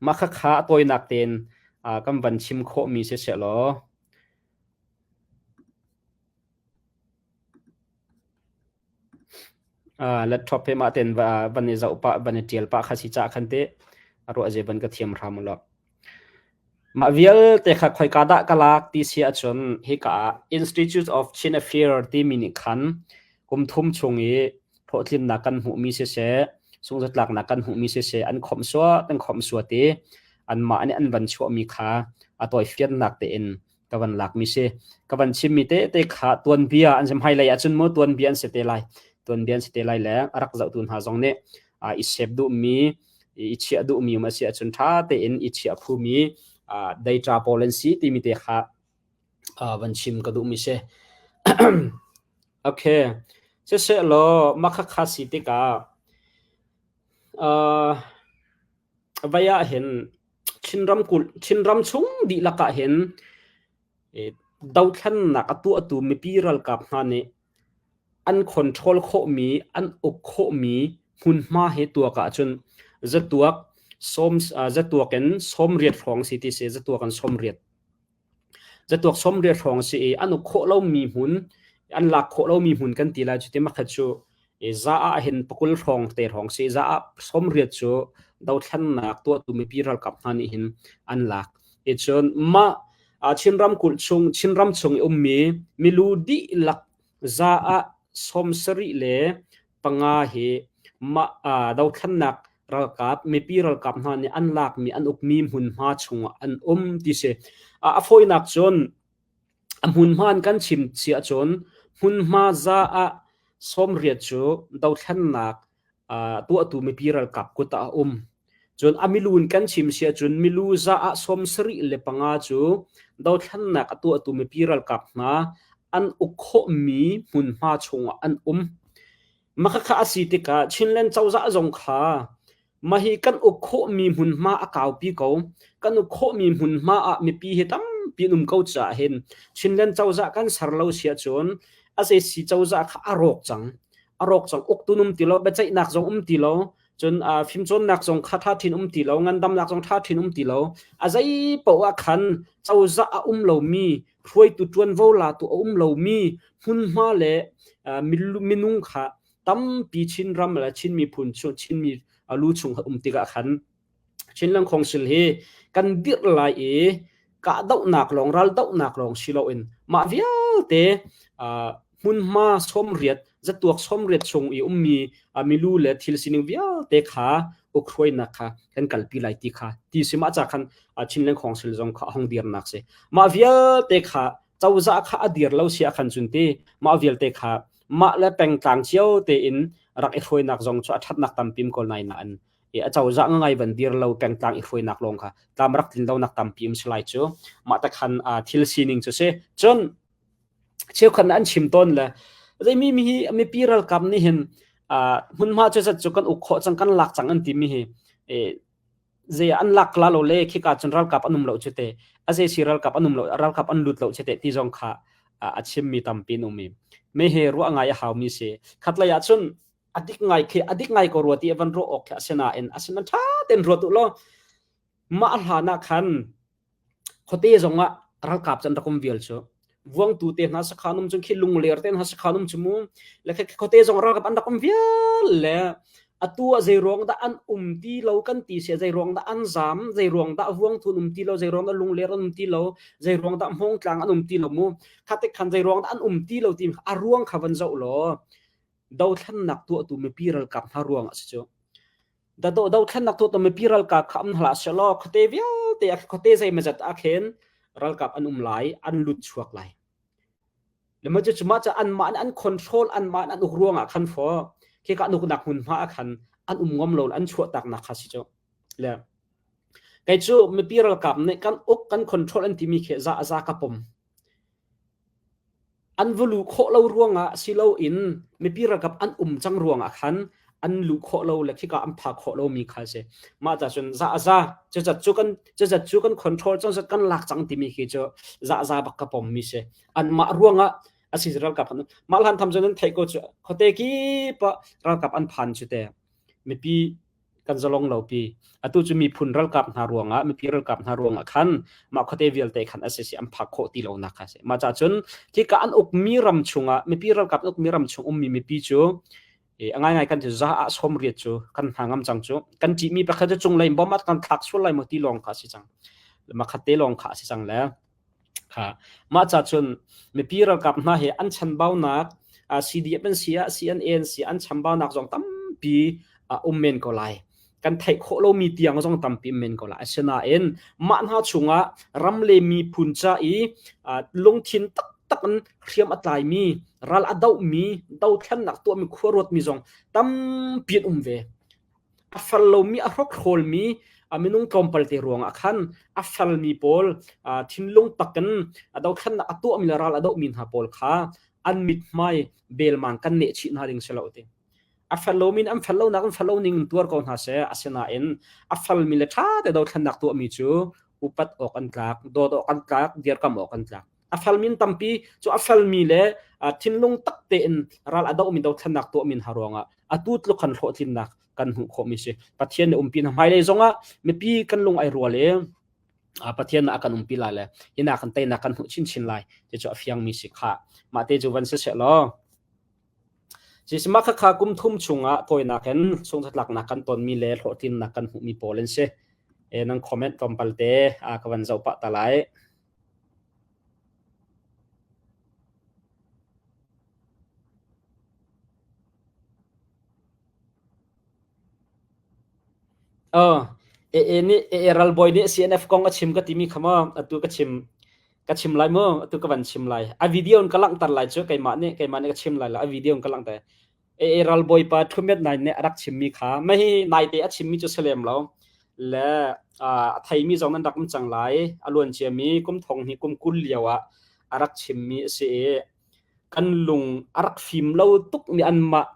mah khakha a tawinak tein uh, kan van chim khawhmi si sehlaw Uh, laptop he mah ten va van i zoh pah van i ṭial pah kha si cah khan te a ruah ze van ka thiam hram u law. Mah vialte kha khoika dah ka lak ti si ahcun hika ah Institute of Chin Affairs timi nih khan kum thum chung i hlawhtlinnak kan hmuhmi siseh, sungzatlaknak kan hmuhmi siseh an khawmhsuat an khawmhsuat i anmah nih an van chuahmi kha a tawifiannak tein ka van lakmi si. Ka van chimmi tete kha tuanbia an si hmailei ahcun mu tuanbia an si te lai. Tuanbia an si te lai le a rak zohtu hna zong nih i sep duhmi i chiah duhmi um a si ahcun ṭha tein i chiah phumi data pawl an si timi te kha van chim ka duhmi si. Okay. Siseh law mah khakha si tikah uh, vai ah hin Chinram kulh Chinram chung dihlak ah hin dothlennak a tuahtu mipi ralkap hna nih an control khawhmi, an uk khawhmi hmunhma he tuak ahcun zatuak sawm zatuak in 80 hrawng si ti si zatuak in 80 zatuak 80 hrawng si i an uk khawh lomi hmun an lak khawh lomi hmun kan ti lai cu ti makhat cu za ah hin pakul hrawng te hrawng si za ah 80 cu dothlennak tuahtu mipi ralkap hna nih hin an lak i cun mah Chin ramkulh chung Chinram chung i ummi milu dihlak za ah 75 hi mah dothlennak ralkap mipi ralkap hna nih an lakmi an ukmi hmunhma chungah an um ti si. A fawinak cun a hmunhma in kan chim si ahcun hmunhma za ah 80 cu dothlennak tuahtu mipi ralkap kut ah a um. Cun a milu in kan chim si ahcun milu za ah 75 cu dothlennak a tuahtu mipi ralkap hna an uk khawhmi hmunhma chungah an um. Mah khakha a si tikah Chinland cozah zong kha mah hi kan uk khawhmi hmunhma a kaupi ko. Kan uk khawhmi hmunhma ah mipi hi tampi an um ko caah hin Chinland cozah kan ser lo si ahcun sac cozah kha a rawk cang. A rawk cang. Uktu um ti lo, biaceihnak zong um ti lo, cun fimcawnnak zong kha ṭha ṭhin um ti lo, ngandamnak zong ṭha ṭhin um ti lo. A zei paoh ah khan cozah a um lomi, hruaitu ṭuanvo latu a um lomi hmunhma le minung kha tampi Chinram le Chin miphun Chinmi lu chung um tikah khan Chinland Council hi kan dirh lai i kahdohnak lawng raldohnak lawng si loin mah vialte hmunhma 80 zatuak 80 chung i ummi milu le thil sining vialte kha ukhruainak kha kan kalpi lai ti kha ti si mah ca khan Chinland Council zong kha a hong dirnak si mah vialte kha cozah kha a dir lo si ah khan cun ti mah vialte kha mah le pengtlang cio tein rak i hruainak zong cu a ṭhatnak tampi um ko nai nain i a cozah ngai van dir lo pengtlang i hruainak lawng kha tlam rak tlin lonak tampi um si lai cu mah ta khan thil sining cu si cun cheukhat an chim tawn le zeimi mi hi mipi ralkap nih hin hmunhma cu zat cu kan uk khawh cang kan lak cang an ti mi hi zei an lak la lo le khika cun ralkap an um lo chu te a zei si ralkap an um lo ralkap an lut lo che te ti zong kha a chim mi tampi an um i me he ruah ngai a hau mi si khatlei ah cun a dik ngai khi a dik ngai ko rua ti a van ruah awk khi asinain asinain ṭha tein ruat u law mah hlan ah khan khuate zong ah ralkap cu an rak um vial cu vuangtu te hna sakhan um cun khi lungler te hna sakhan um cu mu le khi khuate zong ralkap an rak um vial le atu ah zei ruang dah an um ti lo kan ti sia zei ruang dah an zam zei ruang dah vuangtu an um ti lo zei ruang dah lungler an um ti lo zei ruang dah hmawngtlang an um ti lo mu kha te khan zei ruang dah an um ti lo ti a ruang kha van zoh law dothlennak tuahtu mipi ralkap hna ruang ah si cu. Dothlennak tuahtu mipi ralkap kha um hlah sehlaw khuate vialte ah khuate zeimawzat ah khin ralkap an um lai, an lut chuak lai. Le mah cu mah cu anmah nih an control anmah nih an uk ruang ah khan faw khika an uknak hmunhma ah khan an um ngam lo an chuahtaknak kha si cu. Le kei cu mipi ralkap nih kan uk kan control an timi khi za za ka pom. An va luh khawh lo ruangah siloin mipi ralkap an um cang ruangah khan an luh khawh lo le khika an phak khawh lomi kha a si. Mah ca cun za a za cuzat cu kan cuzat cu kan control cang zat kan lak cang timi khi cu za a za bak ka pommi si. Anmah ruangah a si ralkap an mah hlan tham cun an theih ko cu khuate kip ah ralkap an phan cu te mipi kan zalong lo pi. Atu cu miphun ralkap hna ruangah, mipi ralkap hna ruangah khan mah khuate vialte khan a si an phak khawh ti lonak kha a si. Mah ca cun khika an ukmi ram chungah mipi ralkap an ukmi ram chung ummi mipi cu a ngaingai kan cu za ah 80 cu kan hna ngam cang cu. Kan ṭihmi pakhat cu cunglei in bomb ah kan thlak sual lai maw ti lawng kha a si cang. Makhat te lawng kha a si cang le kha mah ca cun mipi ralkap hna he an chanbaunak CDF an si ah CNA an si an chambaunak zong tampi a um men ko lai. Kan theih khawh lomi tiang zong tampi um men ko lai. Asinain mah hna chungah ram le miphun ca i lungthin taktak in hriam a tlaimi, ral a dohmi, dothlennak tuahmi, khuaruatmi zong tampi an um ve. A fal lomi, a hrokhrawlmi minung tlawmpal te ruangah khan a falmi pawl thinlung takin a dothlennak a tuahmi le ral a dohmi hna pawl kha an mithmai belmang kan neh chih hna ding si lo ti. A fel lomi an fel lonak an fel lo ning in tuar ko hna seh. Asinain a falmi le ṭha te dothlennak tuahmi cu upat awk an tlak, dawt awk an tlak, dirkamh awk an tlak. A falmi tampi cu a falmi le thinlung tak tein ral a dohmi dothlennak tuahmi hna ruangah atu tluk khan hlawhtlinnak kan hmuh khawhmi si. Pathian nih umpi hna hmailei zongah mipi kan lung ai rual i Pathian a kan umpi lai le hina kan teinak kan hmuh chinchin lai ti cu a fiangmi si kha. Mah te cu van si seh law Sisima khakha kum thum chungah tawinak in sungthatlaknak kan tonmi le hlawhtlinnak kan hmuhmi pawl an si. E, nan comment tlawmpal te a ka van zoh pah ta lai. Oh, AA nih AA ralbawi nih CNF kong a chim ka timi kha maw atu ka chim ka chim lai mu atu ka van chim lai. A video in ka langhter lai cu keimah nih keimah nih ka chim lai lo a video in ka langhter. AA ralbawi pa Thumet Nai nih a rak chimmi kha mah hi naite a chimmi cu si lem lo le a theimi zong nan rak um cang lai a luan ciami kum thong hnih kum 20 lio ah a rak chimmi a si i kan lung a rak fim lo tuk mi anmah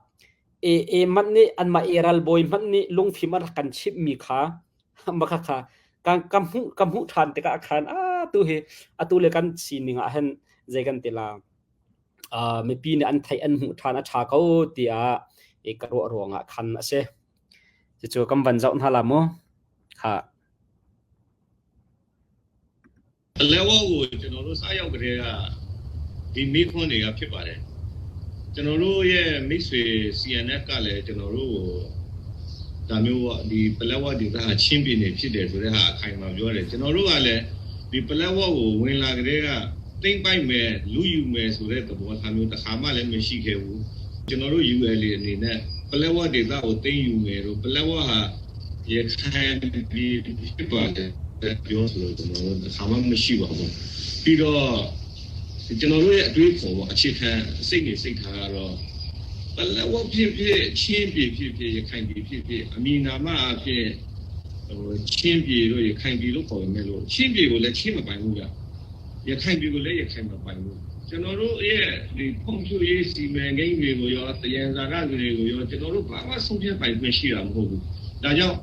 AA hmanh nih anmah e ralbawi hmanh nih lungfim a rak kan chimhmi kha mah kha ka ka hmuh ka hmuh ṭhan tikah khan a tu hi atu le kan sining ah hin zei kan ti la mipi nih an theih an hmuh ṭhan a ṭha ko tiah i ka ruah ruangah khan a si. Cucu kan van zoh hna la mu. Kha. ပလက်ဝကိုကျွန်တော်တို့စရောက်ကလေးကဒီမေးခွန်းတွေကဖြစ်ပါတယ်ကျွန်တော်တို့ရဲ့မိတ်ဆွေ CNF ကလည်းကျွန်တော်တို့ကိုဒါမျိုးပေါ့ဒီပလက်ဝဒေသဟာချင်းပြည်နယ်ဖြစ်တယ်ဆိုတဲ့ဟာအခိုင်အမာပြောတယ်ကျွန်တော်တို့ကလည်းဒီပလက်ဝကိုဝင်လာကလေးကတိမ့်ပိုက်မယ်လူယူမယ်ဆိုတဲ့သဘောထားမျိုးတစ်ခါမှလည်းမရှိခဲ့ဘူးကျွန်တော်တို့ ULA အနေနဲ့ပလက်ဝဒေသကိုတိမ့်ယူမယ်လို့ပလက်ဝဟာရခိုင်ပြည်ဖြစ်ပါတယ်ပြောဆိုတော့ကျွန်တော်တို့တစ်ခါမှမရှိပါဘူးပြီးတော့ကျွန်တော်တို့ရဲ့အတွေးခေါ်ပေါ့အခြေခံစိတ်နေစိတ်ထားကတော့ပလက်ဝဖြစ်ဖြစ်ချင်းပြည်ဖြစ်ဖြစ်ရခိုင်ပြည်ဖြစ်ဖြစ်အမည်နာမအဖြစ်ဟိုချင်းပြည်တို့ရခိုင်ပြည်လို့ခေါ်ပေမဲ့လို့ချင်းပြည်ကိုလည်းချင်းမပိုင်ဘူးဗျရခိုင်ပြည်ကိုလည်းရခိုင်မပိုင်ဘူးကျွန်တော်တို့ရဲ့ဒီဖွံ့ဖြိုးရေးစီမံကိန်းတွေကိုရောတယံဇာတတွေကိုရောကျွန်တော်တို့ဘာမှဆုံးဖြတ်ပိုင်ခွင့်ရှိတာမဟုတ်ဘူးဒါကြောင့်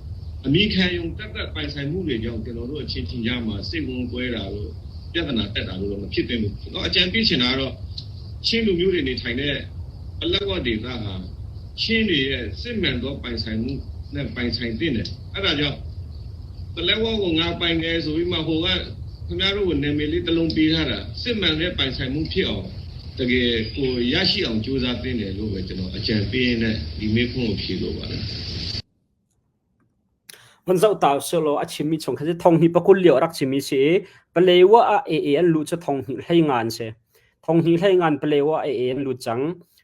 အမိခံယုံတက်တက်ပိုင်ဆိုင်မှုတွေကြောင့်ကျွန်တော်တို့အချင်းချင်းကြားမှာစိတ်ဝင်ကွဲတာတို့ပြဿနာတက်တာတို့တော့မဖြစ်သင့်ဘူးကျွန်တော်အကြံပေးချင်တာကတော့ချင်းလူမျိုးတွေနေထိုင်တဲ့ပလက်ဝဒေသဟာချင်းတွေရဲ့စစ်မှန်သောပိုင်ဆိုင်မှုနဲ့ပိုင်ဆိုင်တဲ့တယ်အဲ့ဒါကြောင့်ပလက်ဝကိုငါပိုင်တယ်ဆိုပြီးမှဟိုကခင်ဗျားတို့ကိုနာမည်လေးတစ်လုံးပေးထားတာစစ်မှန်တဲ့ပိုင်ဆိုင်မှုဖြစ်အောင်တကယ်ကိုရရှိအောင်ကြိုးစားသင့်တယ်လို့ပဲကျွန်တော်အကြံပေးရင်းနဲ့ဒီမေးခွန်းကိုဖြေလိုပါတယ် Van zoh ta selaw a chimmi chung kha thong hnih pakul lio a rak chimmi si i Palewa ah AA an luh cu thong hnih hlei nga an si. Thong hnih hlei ngan Palewa ah AA an lut cang.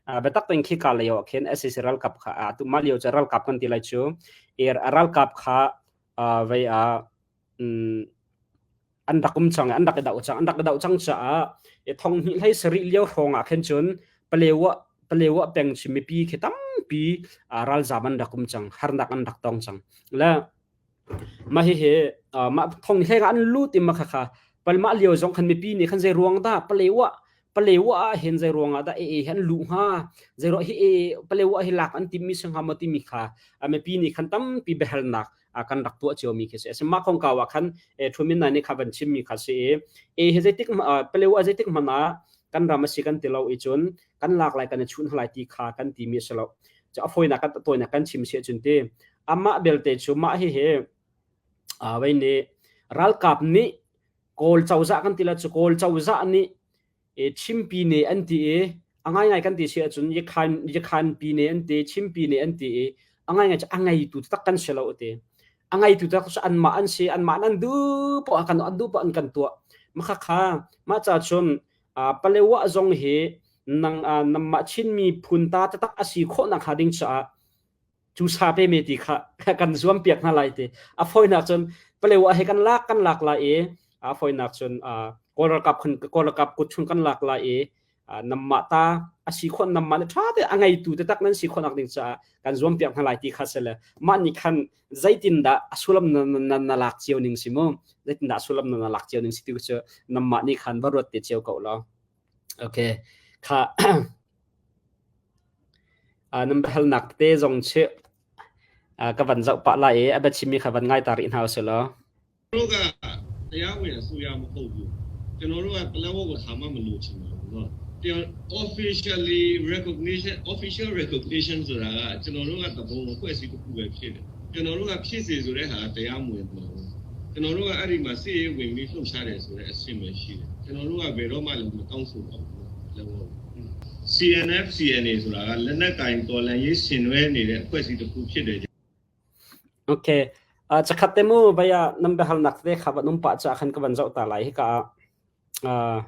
Biatak tein khika lei ah khin sac ralkap kha atu mah lio cu ralkap kan ti lai cu ralkap kha vei ah an rak um cang an rak i doh cang an rak i doh cang caah thong hnih hlei sarih lio hrawng ah khin cun Palewa Palewa peng chim mipi khi tampi ralzam an rak um cang harnak an rak tong cang le mah hihi mah thong hleng an lut i ma kha kha palmah lio zong khan mipi nih khan zei ruang dah Palewa Palewa ah hin zei ruang ah dah ee hi an luh hnga zei ruang hi ee Palewa hi lak an timmi si hnga maw timi kha mipi nih khan tampi biahalnak kan rak tuah ciomi khi si. Mah kongkau ah khan Thumin Nai nih kha van chimmi kha si i e hi zeitik Palewa zeitik hmanh ah kan ram a si kan ti lo i cun kan lak lai kan i chun lai ti kha kan timi a si lo. A fawinak kan tawinak kan chim si ahcun ti amah belte cu mah hihi vei nih ralkap nih Kawl cozah kan ti la cu Kawl cozah nih Chimpi ne an ti i a ngaingai kan ti si ahcun Yakhan Yakhanpi ne an ti Chimpi ne an ti i a ngaingai cu a ngeitu tak kan si lo a ti. A ngeitu tak cu anmah an si, anmah nan duh poah kan an duh poah an kan tuah. Mah kha mah ca cun Palewa zong hi nang namah Chin miphun ta taktak a si khawh nak hnga ding caah cu sa pe me ti kha kan zuam piak hna lai ti. A fawinak cun Palewa he kan lak lai i a fawinak cun Kawl ralkap Kawl ralkap kut chung kan lak lai i namah ta a si khawh namah le ṭha te a ngeitu taktak nan si khawhnak ding caah kan zuam piak hna lai ti kha si le mah nih khan zeitindah a sullam na na lak cio ning si mu, zeitindah a sullam na na lak cio ning si ti cu namah nih khan va ruat te cio ko law. Okay, kha nan biahalnak tete zong chi ka van zoh pah lai i a biachimmi kha van ngai ta rih hna usih law. တို့ကတရားဝင်အစိုးရမဟုတ်ဘူးကျွန်တော်တို့ကပလက်ဝကိုဟာမှမလို့ချင်ဘူးနော်တရား officially recognition, official recognition ဆိုတာကကျွန်တော်တို့ကတပုံအဖွဲ့အစည်းတစ်ခုပဲဖြစ်တယ်ကျွန်တော်တို့ကဖြစ်စေဆိုတဲ့ဟာတရားမဝင်ပါဘူးကျွန်တော်တို့ကအဲ့ဒီမှာစစ်ရေးဝင်ပြီးလှုပ်ရှားတယ်ဆိုတဲ့အဆင့်ပဲရှိတယ်ကျွန်တော်တို့ကဘယ်တော့မှလည်းမတောင်းဆိုပါဘူးလက်ဝ CNF CNA ဆိုတာကလက်နက်ကိုင်တော်လှန်ရေးဆင်နွှဲနေတဲ့အဖွဲ့အစည်းတစ်ခုဖြစ်တယ် Okay. Chakhat te mu baya nan biahalnak te kha van um pah ca khan ka van zoh ta lai hika ah.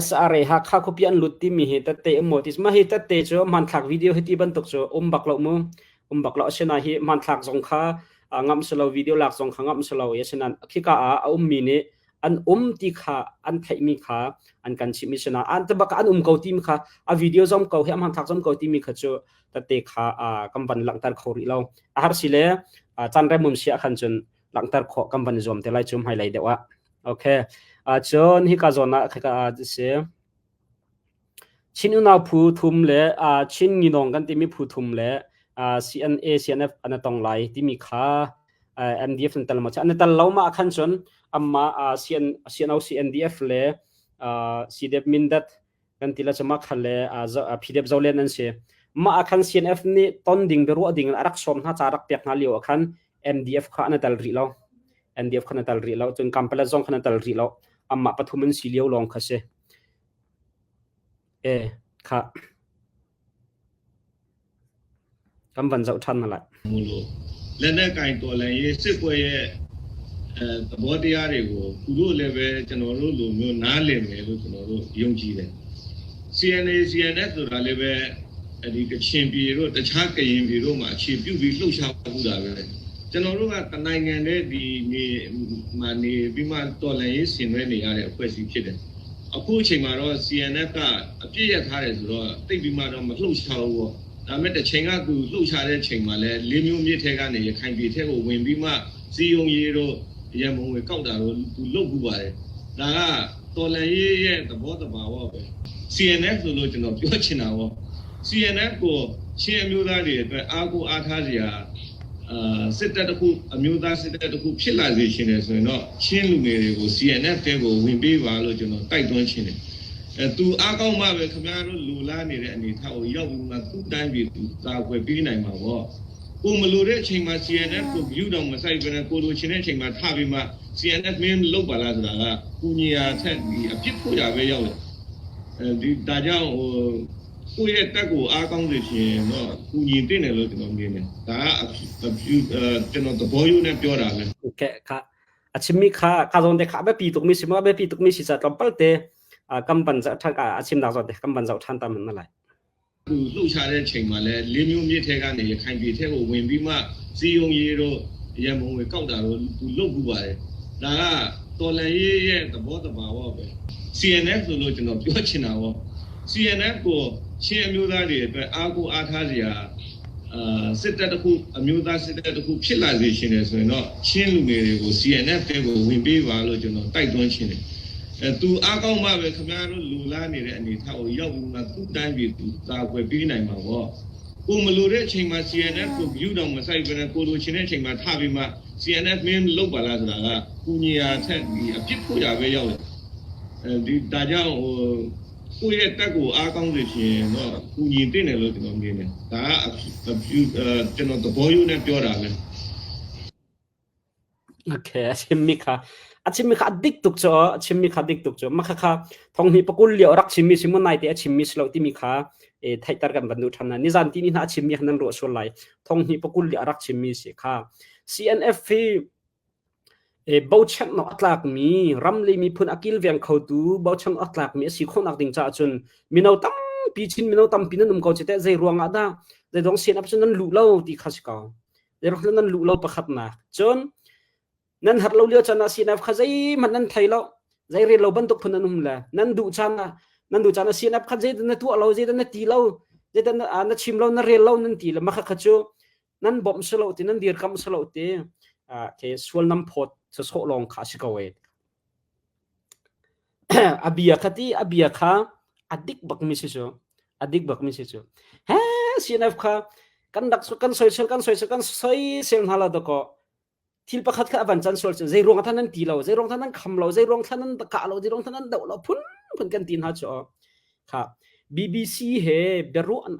SRA Hakha khuapi an lut timi hi tette um maw ti mah hi tette cu hmanthlak video hi ti bantuk cu um bak lo mu, um bak lo. Asinain hi hmanthlak zong kha ngamh si lo, video lak zong kha ngamh si lo i asinain khika ah a ummi nih an um ti kha an theihmi kha an kan chimh i asinain an bak an um ko timi kha a video zong ko hi a hmanthlak zong ko timi kha cu tette kha kan van langhter kho rih lo. A har si le caan rem um si ah khan cun langhter khawh kan van i zuam te lai cu hmailei deuh ah. Okay. Cun hika zawn ah khika si Chin unau phu thum le Chin nginawng kan timi phu thum le CNA CNF an tong lai timi kha MDF an tel ma an tel lo ma khan cun amma CN CNO CNDF le CDF Mindat kan ti la chama khan le PDF Zolen an si ma akhan CNF nih ton ding biaruah ding a rak sawm hna ca rak pek hna lio khan MDF kha an tel rih lo, MDF kha an tel rih lo, cun Kampala zong kha an tel rih lo. Amah pathum an si lio lawng kha si e kha kan van zoh ṭhan hna lai. မို့လို့လက်နက်ကိုင်တော်လှန်ရေးစစ်ပွဲရဲ့အဲသဘောတရားတွေကိုသူတို့လည်းပဲကျွန်တော်တို့လိုမျိုးနားလည်မယ်လို့ကျွန်တော်တို့ယုံကြည်တယ် CNA CNF ဆိုတာလည်းပဲအဲဒီကချင်ပြည်တို့တခြားကရင်ပြည်တို့မှာအခြေပြုပြီးလှုပ်ရှားမှုတာပဲကျွန်တော်တို့ကတနိုင်ငံတည်းဒီနေမှာနေပြီးမှတော်လှန်ရေးဆင်နွှဲနေရတဲ့အဖွဲ့အစည်းဖြစ်တယ်အခုအချိန်မှာတော့ CNF ကအပြည့်ရထားတယ်ဆိုတော့တိတ်ပြီးမှတော့မလှုပ်ရှားဘူးပေါ့ဒါပေမဲ့တစ်ချိန်ကသူလှုပ်ရှားတဲ့ချိန်မှာလဲလေးမျိုးမြစ်ထဲကနေရခိုင်ပြည်ထဲကိုဝင်ပြီးမှစီယုံရေးတို့ရန်မုံဝေကောက်တာတို့သူလှုပ်ခုပါတယ်ဒါကတော်လှန်ရေးရဲ့သဘောတဘာဝပဲ CNF ဆိုလို့ကျွန်တော်ပြောချင်တာပေါ့ CNF ကိုချင်းအမျိုးသားတွေအတွက်အားကိုအားထားစရာအာစစ်တပ်တစ်ခုအမျိုးသားစစ်တပ်တစ်ခုဖြစ်လာစေချင်တယ်ဆိုရင်တော့ချင်းလူငယ်တွေကို CNF တဲကိုဝင်ပေးပါလို့ကျွန်တော်တိုက်တွန်းချင်တယ်အဲသူအားကောင်းမှပဲခင်ဗျားတို့လူလားနေတဲ့အနေထားကိုရောက်ပြီးမှသူ့တိုင်းပြည်သူကာကွယ်ပေးနိုင်မှာပေါ့ကိုမလိုတဲ့အချိန်မှာ CNF ကို view တောင်မဆိုင်ဘဲနဲ့ကိုလိုချင်တဲ့အချိန်မှာထပြီးမှ CNF မင်းလုတ်ပါလားဆိုတာကကူညီရာထက်ဒီအပြစ်ဖို့ရပဲရောက်တယ်အဲဒီဒါကြောင့်ဟိုကိုယ့်ရဲ့တက်ကိုအားကောင်းစေချင်တော့ကူညီတင်တယ်လို့ကျွန်တော်မြင်တယ်ဒါကအပြူကျွန်တော်သဘောရိုးနဲ့ပြောတာပဲ Okay, kha a chimmi kha ka zawn te kha a biapi tukmi si maw a biapi tukmi si ca tlawmpal te kam van zoh ṭhan a chimnak zawn te kam van zoh ṭhan ta man na lai. သူလှုပ်ရှားတဲ့ချိန်မှာလဲလေးမျိုးမြစ်ထဲကနေရခိုင်ပြည်ထဲကိုဝင်ပြီးမှစီယုံရေးတို့ရန်မုံဝေကောက်တာတို့သူလှုပ်ခုပါတယ်ဒါကတော်လှန်ရေးရဲ့သဘောတဘာဝပဲ CNF ဆိုလို့ကျွန်တော်ပြောချင်တာပေါ့ CNF ကိုချင်းအမျိုးသားတွေအတွက်အားကိုအားထားစရာအာစစ်တပ်တစ်ခုအမျိုးသားစစ်တပ်တစ်ခုဖြစ်လာစေချင်တယ်ဆိုရင်တော့ချင်းလူငယ်တွေကို CNF တဲကိုဝင်ပေးပါလို့ကျွန်တော်တိုက်တွန်းချင်တယ်အဲသူအားကောင်းမှပဲခင်ဗျားတို့လူလားနေတဲ့အနေထားကိုရောက်ပြီးမှသူ့တိုင်းပြည်သူကာကွယ်ပေးနိုင်မှာပေါ့ကိုမလိုတဲ့အချိန်မှာ CNF ကို view တောင်မဆိုင်ဘဲနဲ့ကိုလိုချင်တဲ့အချိန်မှာထပြီးမှ CNF မင်းလုတ်ပါလားဆိုတာကကူညီရာထက်ဒီအပြစ်ဖို့ရပဲရောက်တယ်အဲဒီဒါကြောင့်ဟိုကိုယ့်ရဲ့တက်ကိုအားကောင်းစေချင်တော့ကူညီတင်တယ်လို့ကျွန်တော်မြင်တယ်ဒါကအပြူကျွန်တော်သဘောရိုးနဲ့ပြောတာပဲ Okay, a chimmi kha. A chimmi kha a dik tuk cu a chimmi kha dik tuk cu ma kha kha thong hnih pakul lio rak chimmi si mu nai te a chimmi si lo timi kha e theihter kan van duh ṭhan na nizan ti ni hna a chimmi kha nan ruah sual lai thong hnih pakul lio rak chimmi si kha CNF hi e bochan no a tlakmi ram le miphun a kilveng khotu bochan a tlakmi a si khawhnak ding caah cun mino tampi Chin mino tampi nan um ko ci teh zei ruang ah dah zei dong CNF cu nan luh lo ti kha si ko zei ruang nan luh lo pakhatnak cun nan har lo lio caan ah CNF kha zeihmanh nan thei lo zei rel lo bantuk phun an um le nan duh caan ah nan duh caan ah CNF kha zeidah na tuah lo zeidah na ti lo zeidah na, na chim lo na rel lo nan ti le mah kha cu nan bawmh si lo ti nan dirkamh si lo ti ke sual nam phawt sawsawh lawng kha a si ko e a bia kha ti a bia kha a dik bak mi si cu a dik bak mi si cu he CNF kha kan rak kan soisel kan soisel kan soisel hna la dako thil pakhat kha a van can sual cu zei ruang than nan ti lo zei ruang than nan kham lo zei ruang than nan kah lo zei ruang than nan doh lo phun phun kan ti hna cu kha BBC he biaruah an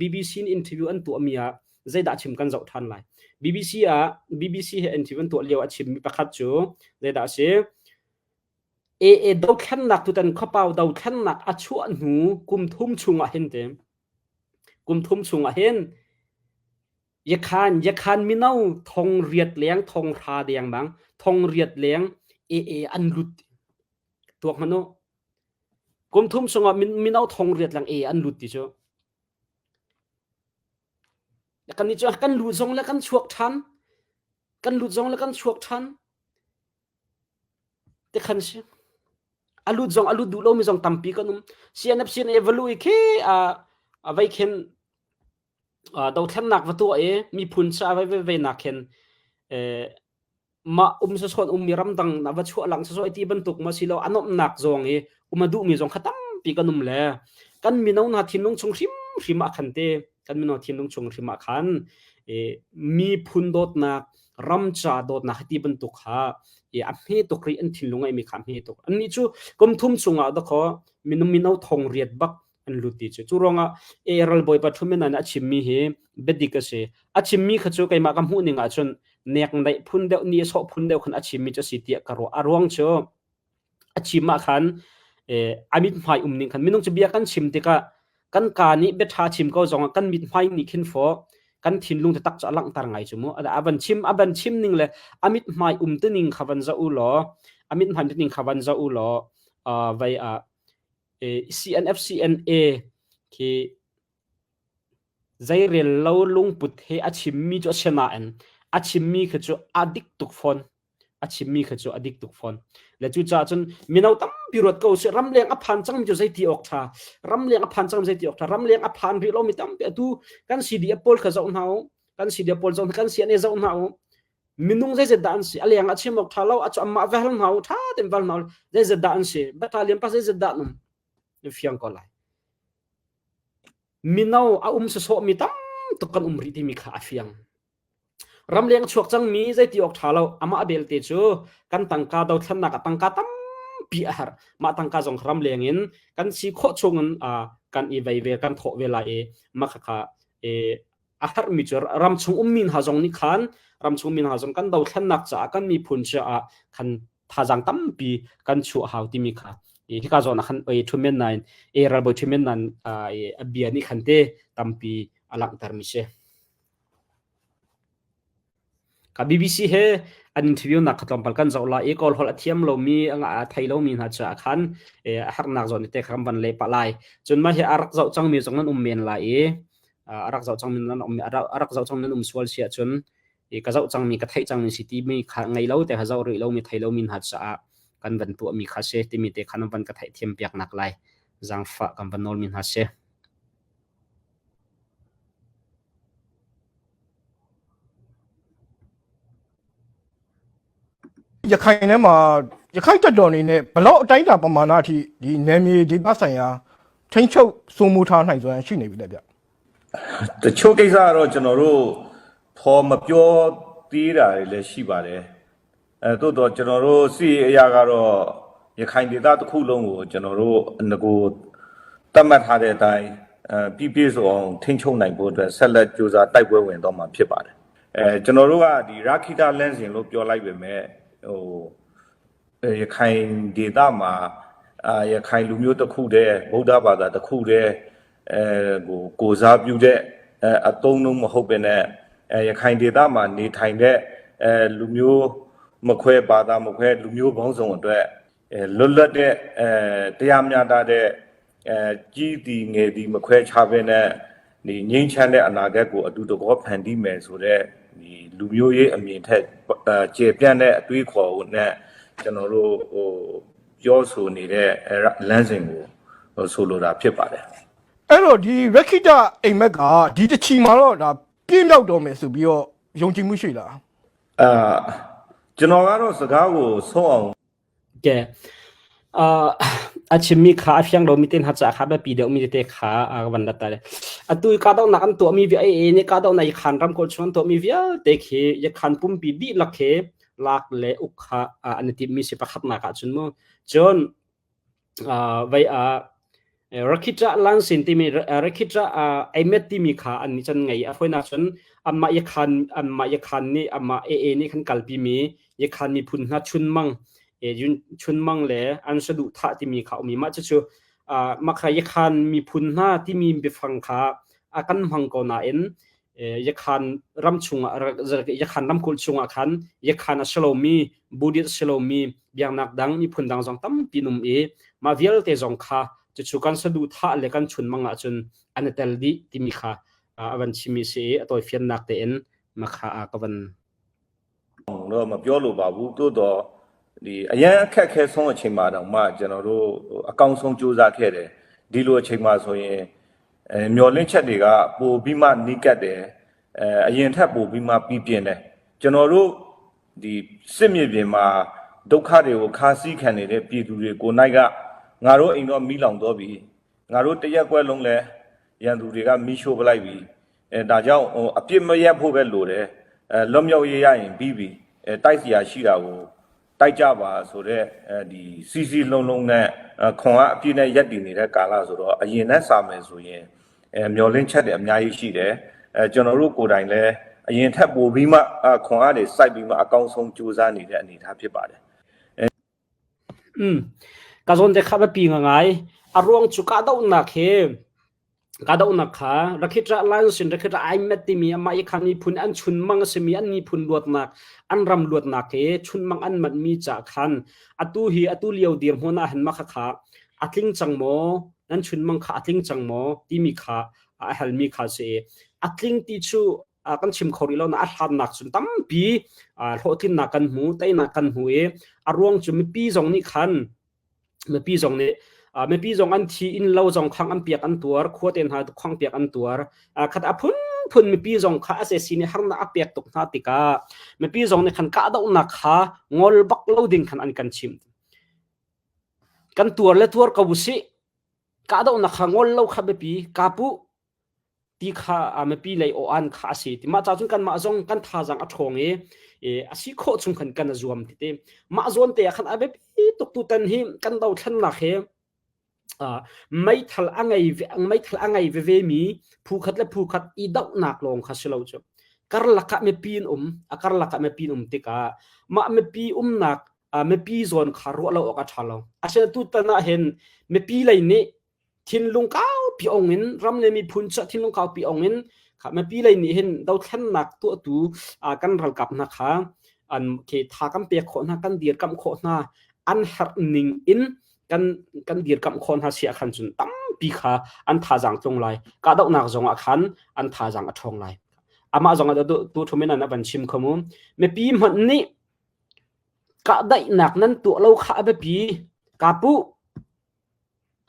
BBC in interview an tuah mi ah zeidah chim kan zoh than lai BBC ah BBC he interview an tuah lio a chim mi pakhat cu zeidah a si AA dothlennak tutan khuapau dothlennak a chuah hnu kum thum chungah hin te kum thum chungah hin Yakhan yakhan mino thong riat leng thong hra deng bang thong riat leng AA an lut tuak hmanh u kum thum chungah mino thong riat leng AA an lut ti cu kan nih cu kan lut zong le kan chuak ṭhan kan lut zong le kan chuak ṭhan Ti khan si. A lut zong a lut duh lomi zong tampi kan um. CNF CNA va luh i khi a vei khin dothlennak va tuah i miphun ca vai vai nak khin mah um sasawn ummi ramdang na va chuah lang sasaw ti bantuk ma si lo a nomnak zong i um a duhmi zong kha tampi kan um le kan mino hna thinlung chung hrimhrim ah khan te kan mino thinlung chung hrim ah khan miphun dawtnak ram ca dawtnak ti bantuk kha a hme tuk rih an thinlung ngeimi kha a hme tuk annih cu kum thum chungah dakaw minung mino thong riat bak an lut ti cu cu ruangah ral bawipa thumen a chimmi hi biadik a si a chimmi kha cu keimah ka hmuh ning ahcun nek neih phun deuh ni sawh phun deuh khan a chimmi cu a si tiah ka ruah a ruang cu a chim ah khan a mithmai um ning khan minung cu bia kan chim tikah kan ka nih bia ṭha chim ko zongah kan mithmai nih khin fo kan thinlung taktak cu a langhter ngai cu mu a van chim a van chim ning le a mithmai um te ning kha van zoh u law a mithmai ning kha van zoh u law vai a CNF CNA khi zeirel lo lungput he a chimmi cu a si nain a chimmi kha cu a dik tuk fawn a chimmi kha cu a dik tuk fawn le cucaah cun mino tampi ruat ko sih ramleng a phan cangmi cu zeiti awk ṭha ramleng a phan cangmi zeiti awk ṭha ramleng a phan rih lomi tampi atu kan CDF pawl kha zoh hna u kan CDF pawl zoh kan CNA zoh hna u minung zeizat dah an si a leng ah chim awk ṭha lo a cu amah va hal hna u ṭha tein va hal hna u zeizat dah an si battalion pa zeizat dah an um fiang ko lai mino a um sawsawhmi tam tuk kan um rih timi kha a fiang Ramleng chuak cangmi zeiti awk ṭha lo amah belte cu kan tangka dothlennak ah tangka tampi a herh. Mah tangka zong ramleng in kan si khawh chungin kan i vei ve kan thawh ve lai i mah khakha a herhmi cu ramchung ummi hna zong nih khan ramchung mi hna zong kan dothlennak caah kan miphun caah khan thazaang tampi kan chuah hau timi kha hika zawn ah khan oi thumen nain e ralbawi thumen nan a bia nih khan te tampi a langhtermi si. Ka BBC he an interview nak kha tlawmpal kan zoh lai i Kawl holh a thiam lomi a thei lomi hna caah khan a harnak zawn te kha kan van leh pah lai. Cun mah hi a rak zoh cangmi zong nan um men lai i a rak zoh cangmi nan um a rak zoh cangmi nan um sual si ahcun ka zoh cangmi ka theih cangmi si timi kha ngei lo te kha zoh rih lomi thei lomi hna caah kan van tuahmi kha si timi te kha nan van ka theihthiam piak nak lai zaangfah kan van nawlmi hna si. ရခိုင်ထဲမှာရခိုင်တပ်တော်အနေနဲ့ဘလောက်အတိုင်းအတာပမာဏအထိဒီနယ်မြေဒေသဆိုင်ရာထိန်းချုပ်စိုးမိုးထားနိုင်စွမ်းရှိနေပြီလေဗျ တချို့ကိစ္စကတော့ကျွန်တော်တို့ဖော်မပြောသေးတာတွေလည်းရှိပါတယ်အဲသို့တော့ကျွန်တော်တို့စီအရာကတော့ရခိုင်ဒေသတစ်ခုလုံးကိုကျွန်တော်တို့ငကိုသတ်မှတ်ထားတဲ့အတိုင်းအဲပြည့်ပြည့်စုံအောင်ထိန်းချုပ်နိုင်ဖို့အတွက်ဆက်လက်ကြိုးစားတိုက်ပွဲဝင်တော့မှာဖြစ်ပါတယ်အဲကျွန်တော်တို့ကဒီရာခိတာလမ်းစဉ်လို့ပြောလိုက်ပေမဲ့ဟို ရခိုင်ဒေသမှာရခိုင်လူမျိုးတစ်ခုတည်းဗုဒ္ဓဘာသာတစ်ခုတည်းအဲကိုကိုစားပြုတဲ့အသုံးလုံးမဟုတ်ပဲနဲ့ရခိုင်ဒေသမှာနေထိုင်တဲ့အဲလူမျိုးမခွဲဘာသာမခွဲလူမျိုးပေါင်းစုံအတွက်လွတ်လပ်တဲ့အဲတရားမျှတတဲ့အဲကြီးတီငယ်တီမခွဲခြားပဲနဲ့ဒီငြိမ်းချမ်းတဲ့အနာဂတ်ကိုအတူတကောဖန်တီးမယ်ဆိုတော့ဒီလူမျိုးရေးအမြင်ထက်ကျေပြန့်တဲ့အတွေးခေါ်ကိုနဲ့ကျွန်တော်တို့ဟိုပြောဆိုနေတဲ့လမ်းစဉ်ကိုဆိုလိုတာဖြစ်ပါတယ် အဲ့တော့ဒီရခိတအိမ်မက်ကဒီတချီမှာတော့ဒါပြည့်မြောက်တော်မယ်ဆိုပြီးတော့ယုံကြည်မှုရှိလား အာကျွန်တော်ကတော့စကားကိုဆုံးအောင် ကဲအာအချင်mi kha a fiang lo mi ten ha cha kha ba pi deuh mi te kha a van la ta le atu ka dau nak an to mi vi ai ne ka dau na khan ram kol chuan to mi via te khi ya khan pum pi di lak he lak le uk kha an ti mi se pakhat na ka chun mo chon vai a Rakhita Lansin timi Rakhita Aimet timi kha an ni chan ngai a foina chun amma ya khan amma ya khan ni amma e e ni khan kalpi mi ya khan mi phun hna chun mang e yun chun mang le an sadu tha timi kha umi ma chu chu ma kha ya khan mi phun hna timi bifang kha a kan hmang ko na in ya khan ram chungah ya khan ramkulh chungah khan ya khan a salomi Buddhist salomi biaknak dang miphun dang zong tampi num i mah vialte zong kha cucu kan saduhthah le kan chunmang ahcun an i tel dih timi kha a van chimi si i a tawifiannak tein makha a ka van တော့မပြောလိုပါဘူးတိုးတော့ဒီအရန်အခက်ခဲဆုံးအချိန်မှာတော့မှကျွန်တော်တို့အကောင်းဆုံးကြိုးစားခဲ့တယ်ဒီလိုအချိန်မှာဆိုရင်အဲမျောလင့်ချက်တွေကပိုပြီးမှနီးကပ်တယ်အဲအရင်ထက်ပိုပြီးမှပြီးပြင်းတယ်ကျွန်တော်တို့ဒီစစ်မြေပြင်မှာဒုက္ခတွေကိုခါးစည်းခံနေတဲ့ပြည်သူတွေကိုနိုင်ကငါတို့အိမ်တော့မိလောင်တော့ပြီငါတို့တရက်ကွက်လုံးလဲရန်သူတွေကမိရှို့ပလိုက်ပြီအဲဒါကြောင့်ဟိုအပြစ်မရက်ဖို့ပဲလိုတယ်အဲလွတ်မြောက်ရရရင်ပြီးပြီအဲတိုက်စရာရှိတာကိုတိုက်ကြပါဆိုတော့အဲဒီစီစီလုံးလုံးနဲ့ခွန်အားအပြည့်နဲ့ရက်တည်နေတဲ့ကာလဆိုတော့အရင်နဲ့စာမယ်ဆိုရင်အဲမျောလင့်ချက်တွေအများကြီးရှိတယ်အဲကျွန်တော်တို့ကိုယ်တိုင်လည်းအရင်ထက်ပိုပြီးမှခွန်အားတွေစိုက်ပြီးမှအကောင်းဆုံးကြိုးစားနေတဲ့အနေအထားဖြစ်ပါတယ် อืมka zon te kha ba pi nga ngai a ruang chu ka dau nak he ka dau nak kha rakhitra alliance in rakhitra ai met timi ama i khang mi phun an chun mang simi an mi phun luat nak an ram luat nak he chun mang an mat mi cha khan atu hi atu liao dir hmona han ma kha kha atling chang mo nan chun mang kha atling chang mo timi kha a hal mi kha se atling ti chu kan chim kho rih lo na a hlannak cun tampi hlawhtlinnak kan hmu teinak kan hmu i a ruang cu mipi zong nih khan mipi zong nih mipi zong an thi inn lo zong khang an piak an tuar khua te hna khang piak an tuar khat a phun phun mipi zong kha SAC nih harnak a pek tuk hna tikah mipi zong nih khan kahdohnak kha ngol bak lo ding khan an kan chim kan tuar le tuar ko usih kahdohnak kha ngol lo kha biapi kapu ti kha mipi lei aw-an kha a si ti mah ca cun kanmah zong kan thazaang a ṭhawng i a si khawh chung khan kan zuam ti te mah zawn te ah khan a biapi tuk tutan hi kan dothlennak hi meithal a ngei meithal a ngei veve mi phu khat le phu khat i dohnak lawng kha si lo cu karlak ah mipi an um a karlak ah mipi an um tikah mah mipi umnak mipi zawn kha ruah lo awk a ṭha lo asinain tutan ah hin mipi lei nih thinlung kaupi ong in ram le miphun cu thinlung kaupi ong in kha mipi lei nih hin dothlennak tuahtu kan ralkap hna kha an ke tha kan pek khawh hna kan dirkamh khawh hna an herh ning in kan kan dirkamh khawh hna sia khan cun tampi kha an thazaang tlung lai kahdohnak zong ah khan an thazaang a ṭhawng lai amah zong ah tu thumin an van chim kho mu mipi hmanh nih kahdaihnak nan tuah lo kha a biapi kapu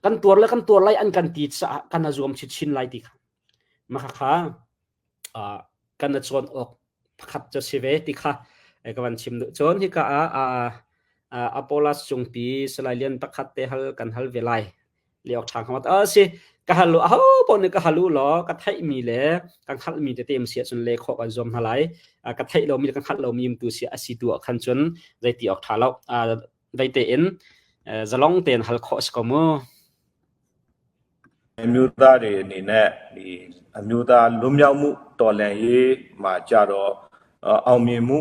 Kan tuar le kan tuar lai an kan ti caah kan a zuam chinchin lai ti kha mah kha kan a cawn awk pakhat cu si ve ti kha ka van chim duh. Cun hika ah Apollos cungpi Salai Lian pakhat te hal kan hal ve lai. Liok ṭha khamat a si ka hal lu aho paoh nih ka hal u law ka theihmi le ka hngalhmi tete um si ahcun le khawh kan zuam hna lai. Ka theih lomi le ka hngalh lomi um tu si a si tu ah khan cun zeiti awk ṭha lo. Dai tein zalong tein hal khawh si ko mu. အမျိုးသားတွေအနေနဲ့ဒီအမျိုးသားလွတ်မြောက်မှုတော်လှန်ရေးမှာကြတော့အောင်မြင်မှု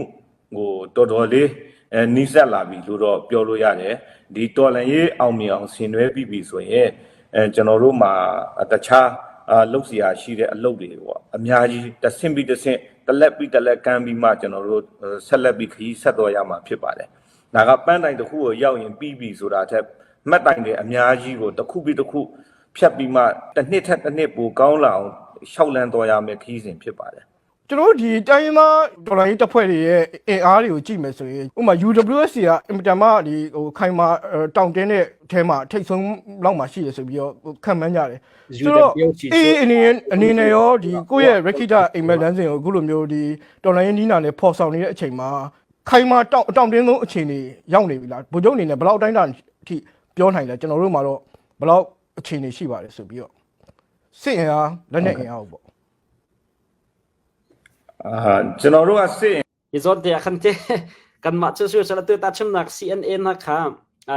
ကိုတော်တော်လေး နီးစပ်လာပြီလို့တော့ပြောလို့ရတယ်ဒီတော်လန်ရေးအောင်မြင်အောင်ဆင်နွှဲပြီးပြီဆိုရင်အဲကျွန်တော်တို့မှာတခြားလှုပ်เสียရှိတဲ့အလုပ်တွေပေါ့အများကြီးတဆင့်ပြီးတဆင့်တလက်ပြီးတလက်ကမ်းပြီးမှကျွန်တော်တို့ဆက်လက်ပြီးခရီးဆက်တော်ရမှာဖြစ်ပါတယ်။ဒါကပန်းတိုင်တစ်ခုကိုရောက်ရင်ပြီးပြီဆိုတာထက်မှတ်တိုင်တွေအများကြီးကိုတစ်ခုပြီးတစ်ခုဖြတ်ပြီးမှတစ်နှစ်ထက်တစ်နှစ်ပိုကောင်းလာအောင်ရှောက်လန်းတော်ရမယ်ခရီးစဉ်ဖြစ်ပါတယ် ကျွန်တော်တို့ဒီတိုင်းရင်းသားဒေါ်လာရေးတပ်ဖွဲ့တွေရဲ့အင်အားတွေကိုကြည့်မယ်ဆိုရင်ဥပမာ UWSC ကအင်မတန်မှဒီဟိုခိုင်မာတောင့်တင်းတဲ့အထဲမှာထိတ်ဆုံးလောက်မှာရှိရဆိုပြီးတော့ခံမှန်းကြတယ်ဆိုတော့အေးအနေနဲ့အနေနဲ့ရောဒီကိုယ့်ရဲ့ Rakita အိမ်မက်လမ်းစဉ်ကိုအခုလိုမျိုးဒီတော်လိုင်းရေးနီးနာနဲ့ဖော်ဆောင်နေတဲ့အချိန်မှာခိုင်မာတောင့်တောင့်တင်းဆုံးအခြေအနေရောက်နေပြီလားဗိုလ်ချုပ်အနေနဲ့ဘယ်လောက်အတိုင်းအတာအထိပြောနိုင်လဲကျွန်တော်တို့မှာတော့ဘယ်လောက်အခြေအနေရှိပါတယ်ဆိုပြီးတော့စစ်အင်အားလက်နက်အင်အားပေါ့ အာကျွန်တော်တို့ကစစ် I zawn te ah khan te kanmah cu su sala tu ta chimnak CNN na kha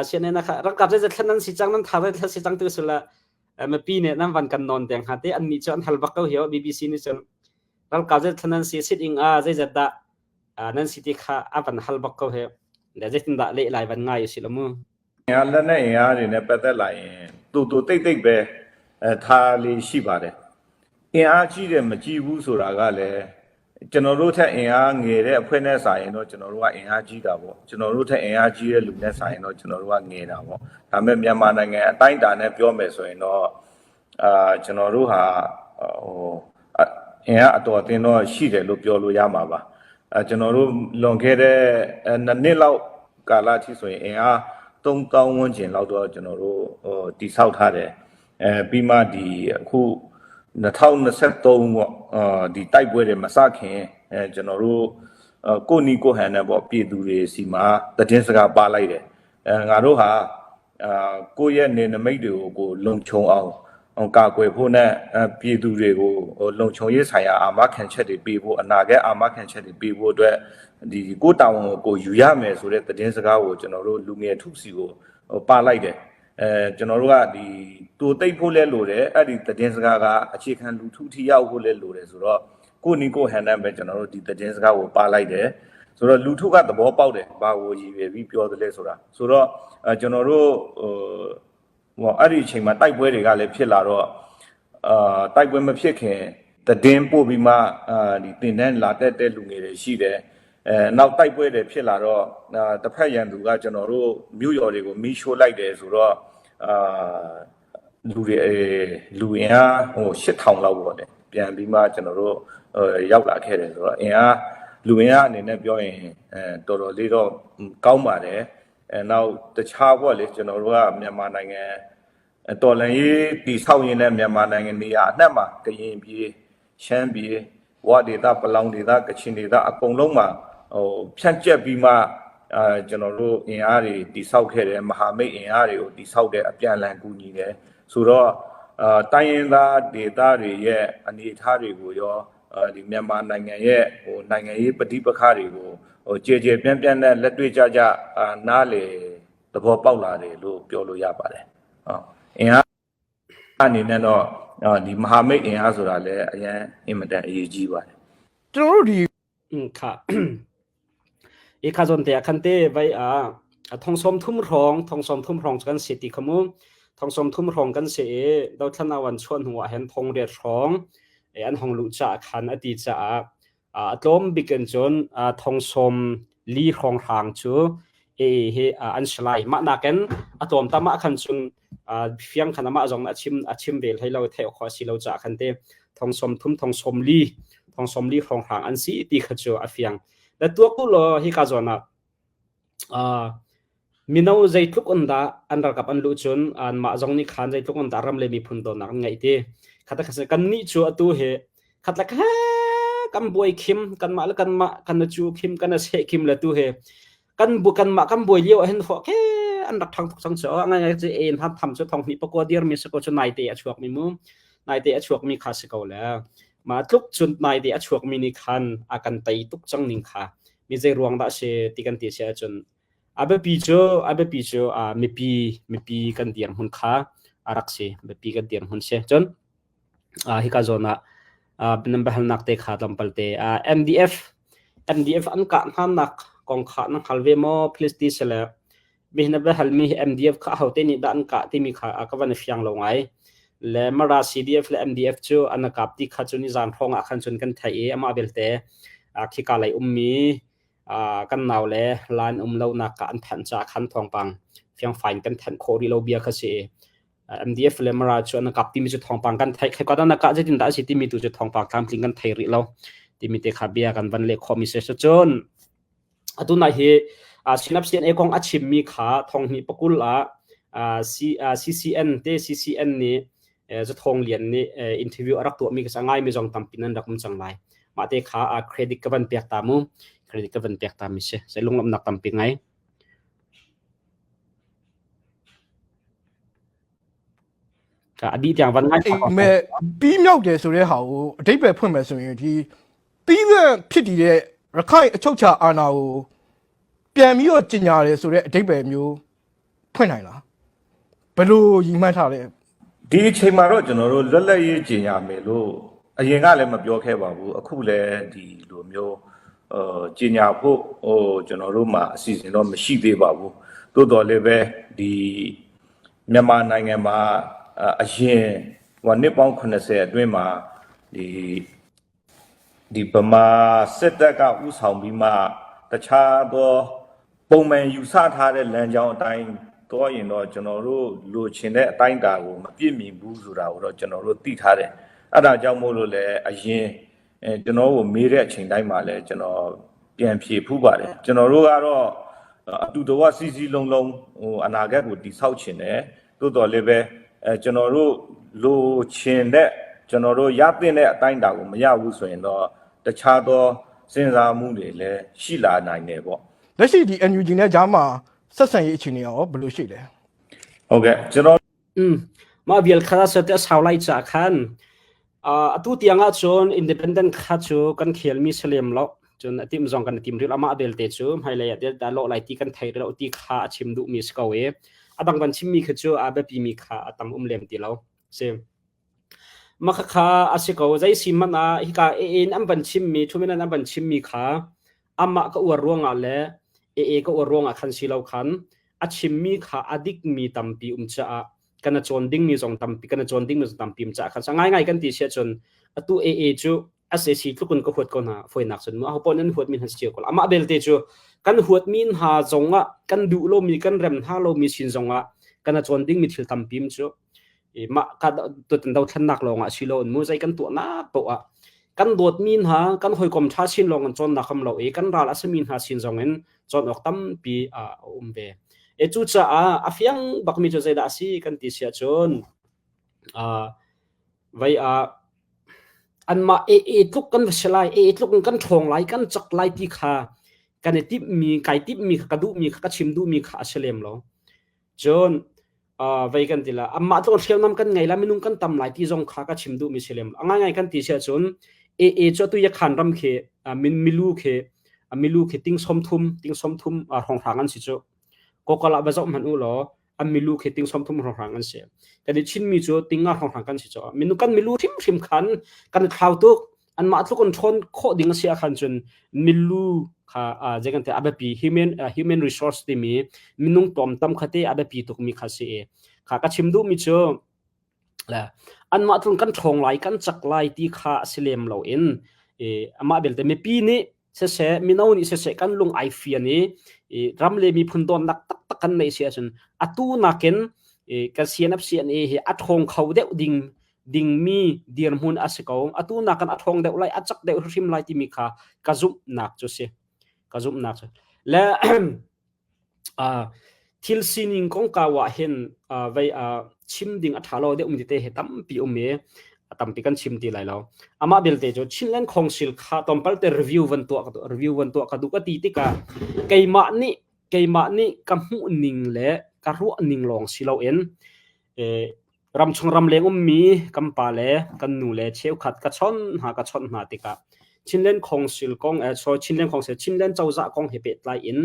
CNN na kha ralkap zeizat thlan nan si cang nan tha zeizat si cang tu sula mipi nih nan van kan non deng ha te an nih cu an hal bak ko hi BBC nih cun ralkap zeizat thlan nan si sit ing a zeizat dah nan si ti kha a van hal bak ko hi le zeitin dah leh lai van ngai si lo mu အင်အားလက်နဲ့အင်အားတွေနဲ့ပတ်သက်လာရင်တူတူတိတ်တိတ်ပဲအဲထားလေးရှိပါတယ်အင်အားကြီးတယ်မကြီးဘူးဆိုတာကလည်းကျွန်တော်တို့ထက်အင်အားငယ်တဲ့အဖွဲ့နဲ့စာရင်တော့ကျွန်တော်တို့ကအင်အားကြီးတာပေါ့ကျွန်တော်တို့ထက်အင်အားကြီးတဲ့လူနဲ့စာရင်တော့ကျွန်တော်တို့ကငယ်တာပေါ့ဒါပေမဲ့မြန်မာနိုင်ငံအတိုင်းအတာနဲ့ပြောမယ်ဆိုရင်တော့အာကျွန်တော်တို့ဟာဟိုအင်အားအတော်အသင်းတော့ရှိတယ်လို့ပြောလို့ရမှာပါအဲကျွန်တော်တို့လွန်ခဲ့တဲ့နှစ်နှစ်လောက်ကာလအထိဆိုရင်အင်အား3000ဝန်းကျင်လောက်တော့ကျွန်တော်တို့ဟိုတိဆောက်ထားတယ်အဲပြီးမှဒီအခု2023ပေါ့အာဒီတိုက်ပွဲတွေမစခင်အဲကျွန်တော်တို့ကိုနီကိုဟန်နဲ့ပေါ့ပြည်သူတွေစီမှာတည်င်းစကားပါလိုက်တယ်အဲငါတို့ဟာအာကိုယ့်ရဲ့နေနမိတ်တွေကိုကိုလုံခြုံအောင်အောင်ကာကွယ်ဖို့နဲ့ပြည်သူတွေကိုလုံခြုံရေးဆိုင်ရာအာမခံချက်တွေပေးဖို့အနာဂတ်အာမခံချက်တွေပေးဖို့အတွက်ဒီကိုတာဝန်ကိုကိုယူရမယ်ဆိုတဲ့တည်င်းစကားကိုကျွန်တော်တို့လူငယ်ထုစီကိုပါလိုက်တယ်အဲကျွန်တော်တို့ကဒီတူတိတ်ဖို့လဲလိုတယ်အဲ့ဒီတည်င်းစကားကအခြေခံလူထုထိရောက်ဖို့လဲလိုတယ်ဆိုတော့ကိုနီကိုဟန်နဲ့ပဲကျွန်တော်တို့ဒီတည်င်းစကားကိုပါလိုက်တယ်ဆိုတော့လူထုကသဘောပေါက်တယ်ဘာကိုရည်ရွယ်ပြီးပြောတယ်လဲဆိုတာဆိုတော့အဲကျွန်တော်တို့ဟိုဟိုအဲ့ဒီအချိန်မှာတိုက်ပွဲတွေကလည်းဖြစ်လာတော့အာတိုက်ပွဲမဖြစ်ခင်တည်င်းပို့ပြီးမှအာဒီတင်တန်းလာတက်တဲ့လူငယ်တွေရှိတယ်အဲနောက်တိုက်ပွဲတွေဖြစ်လာတော့တစ်ဖက်ရန်သူကကျွန်တော်တို့မြို့ရော်တွေကိုမီးရှို့လိုက်တယ်ဆိုတော့အာလူတွေလူအင်အားဟို8000လောက်ပေါ့လေပြန်ပြီးမှကျွန်တော်တို့ရောက်လာခဲ့တယ်ဆိုတော့အင်အားလူအင်အားအနေနဲ့ပြောရင်အဲတော်တော်လေးတော့ကောင်းပါတယ်အဲနောက်တခြားပေါ့လေကျွန်တော်တို့ကမြန်မာနိုင်ငံတော်လန်ရေးတည်ဆောက်ရင်းနဲ့မြန်မာနိုင်ငံနေရာအနှံ့မှာကရင်ပြည်ရှမ်းပြည်ဝဒေသပလောင်ဒေသကချင်ဒေသအကုန်လုံးမှာဟိုဖြန့်ကျက်ပြီးမှအာကျွန်တော်တို့အင်အားတွေတည်ဆောက်ခဲ့တယ်မဟာမိတ်အင်အားတွေကိုတည်ဆောက်တဲ့အပြန်အလှန်ကူညီတယ်ဆိုတော့အာတိုင်းရင်းသားဒေသတွေရဲ့အနေအထားတွေကိုရောဒီမြန်မာနိုင်ငံရဲ့ဟိုနိုင်ငံရေးပဋိပက္ခတွေကိုဟိုကြေကြေပြန့်ပြန့်နဲ့လက်တွေ့ကြကြအာနားလေသဘောပေါက်လာတယ်လို့ပြောလို့ရပါတယ်ဟုတ်အင်အားအနေနဲ့တော့ဒီမဟာမိတ်အင်အားဆိုတာလည်းအရင်အင်မတန်အရေးကြီးပါတယ် ကျွန်တော်တို့ဒီ kha i kha zon te khan te vai a thong som thum rong thong som thum rong kan se ti khamu thong som thum rong kan se e do thlana wan chuan huwa hen thong riat rong e an hong lu cha khan ati cha a tlom bikin chon thong som li rong rang chu e he an shlai ma naken atom ta ma khan chun fiang khan ama zong a chim a chim vel hei lo the kho si lo cha khan te thong som thum thong som li thong som li rong rang an si ti kha chu a fiang la tua ku lo hi ka zona a mino zeitluk on da an ralkap an lu chun an ma zong ni khan zeitluk on da ram le mi phun do nak ngai te khata khase kan ni chu atu he khatla kha kan buai khim kan ma kan ma kan chu khim kan se khim la tu he kan bu kan ma kan buai lio hen fo ke an rak thang thuk chang cho ngai ngai che en han tham chu thong ni pakwa dir mi se ko chu nai te a chuak mi mu nai te a chuak mi kha se ko la ma tluk chun nai te a chuak mi ni khan a kan tai tuk chang ning kha mi zei ruang da se ti kan ti se chun a biapi cu a biapi cu a mipi mipi kan dir hmun kha a rak si biapi kan dir hmun si cun hika zawn ah nan biahalnak te kha tlawmpal te MDF MDF an kah hnanak kong kha na hngal ve maw please ti sele mi na va halmi hi MDF kha ahote nih dah an kah timi kha ka van fiang lo ngai. Le Mara CDF le MDF cu an kap ti kha cu ni zan hrawng ah khan cun kan theih i amah belte khika lei ummi kan nau le lan um lo nak ka an thanh ca khan thawngpang fiangfai in kan thanh khawh rih lo bia kha si. MDF le Mara cu an kap timi cu thawngpang kan theih. Khai ka na kah zeitin dah a si timi tu cu thawngpang tlamtling kan thei rih lo timi te kha bia kan van leh khawh mi si. Cun Atu nai hi Synap CNA kong a chimmi kha thonghnih pakul ah CCN te CCN nih Zathawng Lian nih interview a rak tuahmi ka ngaimi zong tampi nan rak um cang lai. Mah te kha credit ka van pek ta mu. Credit ka van pek ta mi si. Sai lunglawmhnak tampi ngai. A dih tiang van ngai. အိမ်မဲ့ပြီးမြောက်တယ်ဆိုတဲ့ဟာကိုအတိတ်ပဲဖွင့်မယ်ဆိုရင်ဒီပြီးမဲ့ဖြစ်တည်တဲ့ရခိုင်အချုပ်ချာအာဏာကိုပြန်ပြီးတော့ကြီးညာတယ်ဆိုတဲ့အတိတ်ပဲမျိုးဖွင့်နိုင်လားဘယ်လိုရည်မှန်းထားလဲ ဒီအချိန်မှာတော့ကျွန်တော်တို့လွတ်လပ်ရေးကြေညာမယ်လို့အရင်ကလည်းမပြောခဲ့ပါဘူးအခုလည်းဒီလိုမျိုးဟိုကြေညာဖို့ဟိုကျွန်တော်တို့မှာအစီအစဉ်တော့မရှိသေးပါဘူးသို့တော်လည်းပဲဒီမြန်မာနိုင်ငံမှာအရင်ဟိုနှစ်ပေါင်း80အတွင်းမှာဒီဒီဗမာစစ်တပ်ကဥဆောင်ပြီးမှတခြားသောပုံမှန်ယူဆထားတဲ့လမ်းကြောင်းအတိုင်းတော့ရင်တော့ကျွန်တော်တို့လိုချင်တဲ့အတိုင်းအတာကိုမပြည့်မီဘူးဆိုတာကိုတော့ကျွန်တော်တို့သိထားတယ်အဲ့ဒါကြောင့်မို့လို့လည်းအရင်အဲကျွန်တော်ကိုမေးတဲ့အချိန်တိုင်းမှာလည်းကျွန်တော်ပြန်ဖြေဖူးပါတယ်ကျွန်တော်တို့ကတော့အတူတဝစီစီလုံးလုံးဟိုအနာဂတ်ကိုတိဆောက်ချင်တယ်သို့တော်လည်းပဲအဲကျွန်တော်တို့လိုချင်တဲ့ကျွန်တော်တို့ရသင့်တဲ့အတိုင်းအတာကိုမရဘူးဆိုရင်တော့တခြားသောစဉ်းစားမှုတွေလည်းရှိလာနိုင်တယ်ပေါ့ လက်ရှိဒီ NUG နဲ့ဂျားမှာဆက်ဆံရေးအခြေအနေရောဘယ်လိုရှိလဲ ဟုတ်ကဲ့ကျွန်တော် Ma vial kha sa te sau lai cha khan atu tiang ah cun independent kha cu kan khel mi salem lo cun atim zong kan tim ril ama belte cu hmailei ah da lo lai ti kan thei lo ti kha a chim duh mi si ko e adang kan chim mi kha cu a biapi mi kha a tam um lem ti lo si ma kha kha a si ko zei si man ah hika in an van chim mi thumin an van chim mi kha amah ka uar ruangah le ee ka uar ruangah khan si lo khan a chim mi kha a dik mi tampi um caah kan a cawn dingmi zong tampi kan a cawn dingmi zong tampi um caah khan sa ngai ngai kan ti sia cun atu AA cu SAC tlukun ka huat ko hna foinak cun mu aho pon an huat mi han sia ko amah belte cu kan huat mi hna zong ah kan duh lo mi kan rem hna lo mi sin zong ah kan a cawn dingmi thil tampi um cu mah ka tutan dothlennak lawng ah si lo in mu zei kan tuahnak poah ah kan dawtmi hna kan hawikom ṭha sin lawng in cawnnak kam lo i kan ral a simi hna sin zong in cawn awk tampi a um ve. E cucaah a fiang bakmi cu zeidah a si kan ti si ahcun vei ah anmah e tluk kan va si lai, e tluk in kan ṭhawng lai, kan cak lai ti kha kan i timhmi, kai timhmi kha ka duhmi kha ka chim duhmi kha a si lem lo. Cun vei kan ti la amah tluk hriamnam kan ngei la minung kan tam lai ti zong kha ka chim duhmi si lem lo. A ngaingai kan ti si ahcun AA cu atu Yakhan ram khi min milu khi milu khi ting som thum ting som thum hrawnghrang an si cu. Kokal ah va zoh hmanh u law an milu khi ting som thum hrawnghrang an si. Kan i Chinmi cu ting nga hrawnghrang kan si cu. Minu kan milu hrimhrim khan kan thlau tuk. Anmah tluk in ṭhawn khawh ding a si ahkhan cun milu kha zei kan ti a biapi human human resource timi minung tlawmtam kha te a biapi tukmi kha si i kha ka chim duhmi cu le anmah tlun kan ṭhawng lai kan cak lai ti kha a si lem lo in amah belte mipi nih siseh mino nih siseh kan lung ai fian i ram le miphun dawtnak taktak kan neih si ahcun atu nakin kan CNF CNA hi a ṭhawng kho deuh ding dingmi dirhmun a si ko. Atu nakin a ṭhawng deuh lai, a cak deuh hrim lai timi kha ka zumhnak cu si. Ka zumhnak cu. Le thil sining kongkau ah hin vei chim ding a ṭha lo deuh mi tete hi tampi um i a tampi kan chim ti lai lo. Amah belte cu Chinland Council kha tlawmpal te review van tuah ka review van tuah ka duh ka ti tikah keimah nih keimah nih ka hmuh ning le ka ruah ning lawng si loin Ramchung ramleng ummi kan pa le kan nu le cheukhat ka chawnh hna ka chawnh hna tikah Chinland Council kong sorry Chinland Council Chinland cozah kong he pehtlai in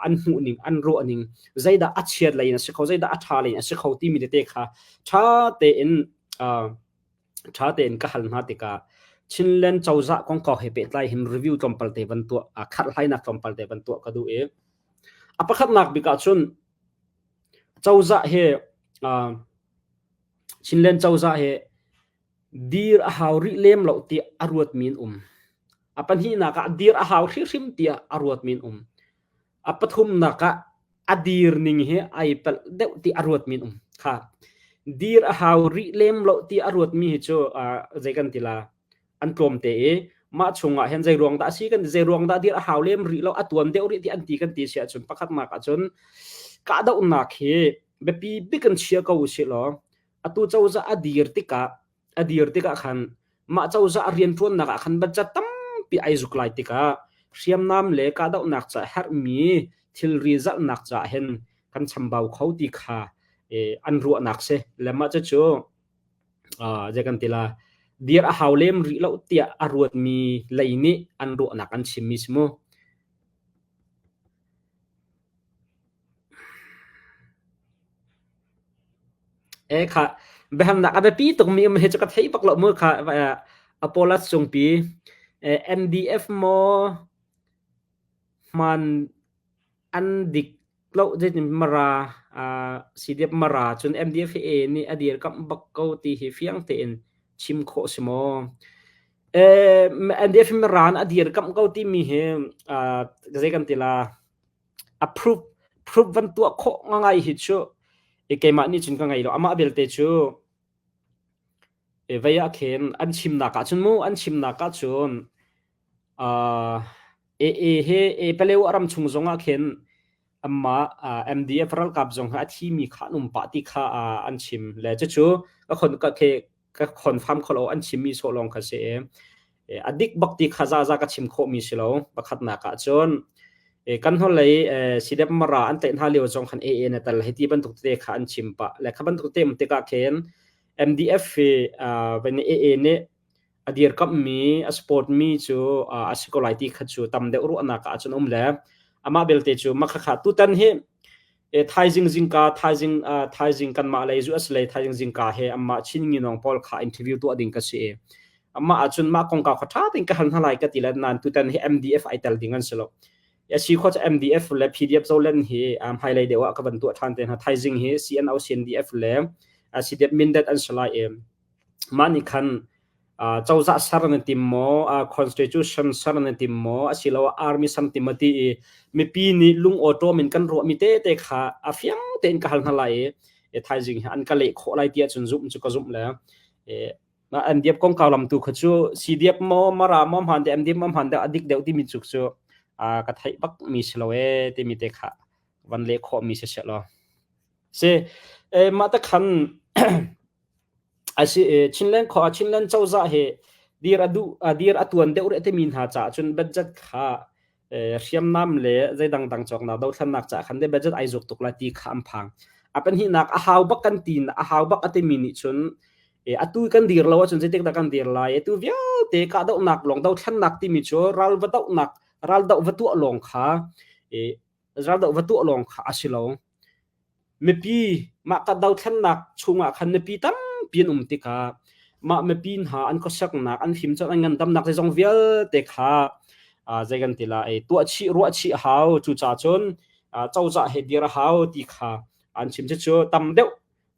an hmuhning an ruahning zeidah a chiat lei in a si kho zeidah a ṭha lei in a si kho timi tete kha ṭha tein. Ṭha tein ka hal hna tikah Chinland cozah kongkau he pehtlai hin review tlawmpal te van tuah, kharhhlainak tlawmpal te van tuah ka duh i a pakhatnak bik ahcun cozah he Chinland cozah he dir a hau rih lem lo tiah a ruatmi an um. A pahnihnak ah dir a hau hrimhrim tiah a ruatmi an um. A pathumnak ah a dir ning hi ai palh deuh ti a ruatmi an um. Kha dir a hau rih lem lo ti a ruatmi hi cu zei kan ti la an tlawm te i mah chungah hin zei ruang dah a si kan zei ruang dah dir a hau lem rih lo a tuan deuh rih ti an ti kan ti si ahcun pakhatnak ahcun kahdohnak hi biapi bik in chia ko usih law atu cozah a dir tikah a dir tikah khan mah cozah a rianṭuannak ah khan budget tampi ai zuk lai tikah hriamnam le kahdohnak ca herhmi thilri zalhnak caah hin kan chambau kho ti kha an ruahnak si le mah cucu zei kan ti la dir a hau lem rih lo tiah a ruatmi lei nih an ruahnak an chimmi si mu. E kha biahalnak a biapi tukmi um hi cu ka thei bak lo mu kha Apollos cungpi MDF maw hman an dik lo zeitin Mara CDF Mara cun MDF hi A nih a dirkamh bak ko ti hi fiang tein chim khawh si maw? MDF Mara a dirkamh ko timi hi zei kan ti la A proof proof van tuah khawh ngai hi cu keimah nih cun ka ngei lo. Amah belte cu vei ah khin an chimnak ah cun mu an chimnak ah cun AA he e Paleo ram chung zong ah khin amah MDF ralkap zong hi a thimi kha an um pah ti kha an chim le cucu ka khon ka khe ka confirm kho lo an chimmi sawh lawng kha si i a dik bak ti kha zaza ka chim khawhmi si lo pakhatnak ah cun kan hnulei CDF Mara an tlaih hna lio zong khan AA na tal hei ti bantuk tete kha an chim pah le kha bantuk te um tikah khin MDF hi van AA nih a dirkamhmi a support mi cu a si ko lai ti kha cu tam deuh ruahnak ah cun um le amah belte cu makhakha tutan hi thaizing zingka thaizing thaizing kanmah lei zu a si lei thaizing zingka he amah Chin nginawng pawl kha interview tuah ding ka si i amah ahcun mah kongkau kha ṭha tein ka hal hna lai ka ti le nain tutan hi MDF ai tel ding an si lo a si kho cu MDF le PDF Zoland hi hmailei deuh ah ka van tuah ṭhan te hna thaizing hi CNO CNDF le CDF Mindat an si lai i mah nih khan cozah ser na tim maw, constitution ser na tim maw, asiloah army ser na tim maw ti i mipi nih lung awṭawm in kan ruahmi tete kha a fiang tein ka hal hna lai i thaizing hi an ka leh khawh lai ti ahcun zumh cu ka zumh le an diap kongkau lam tu kha cu CDF maw Mara maw hmaan deuh MDF maw hmaan deuh a dik deuh timi cu cu ka theih bak mi si lo ee timi te kha van leh khawh mi si seh law. Si mah te khan Asi i Chinland khua Chinland cozah hi dir a duh dir a tuan deuh rih timi hna caah cun budget kha hriamnam le zei dangdang cawknak dothlennak caah khan de budget ai zuk tuk lai ti kha an phang. A pahnihnak a hau bak kan ti a hau bak a timi nih cun atu kan dir lo ahcun zeitik dah kan dir lai atu vialte kahdohnak lawng dothlennak timi cu ral va dohnak ral doh va tuah lawng kha ral doh va tuah lawng kha a si lo. Mipi mah ka dothlennak chungah khan mipi tampi an um tikah mah mipi hna an khuasaknak, an fimcawn, an ngandamnak zeizong vialte kha zei kan ti lai tuah chih ruah chih a hau. Cucaah cun cozah he dir a hau ti kha an chim. Cucu tam deuh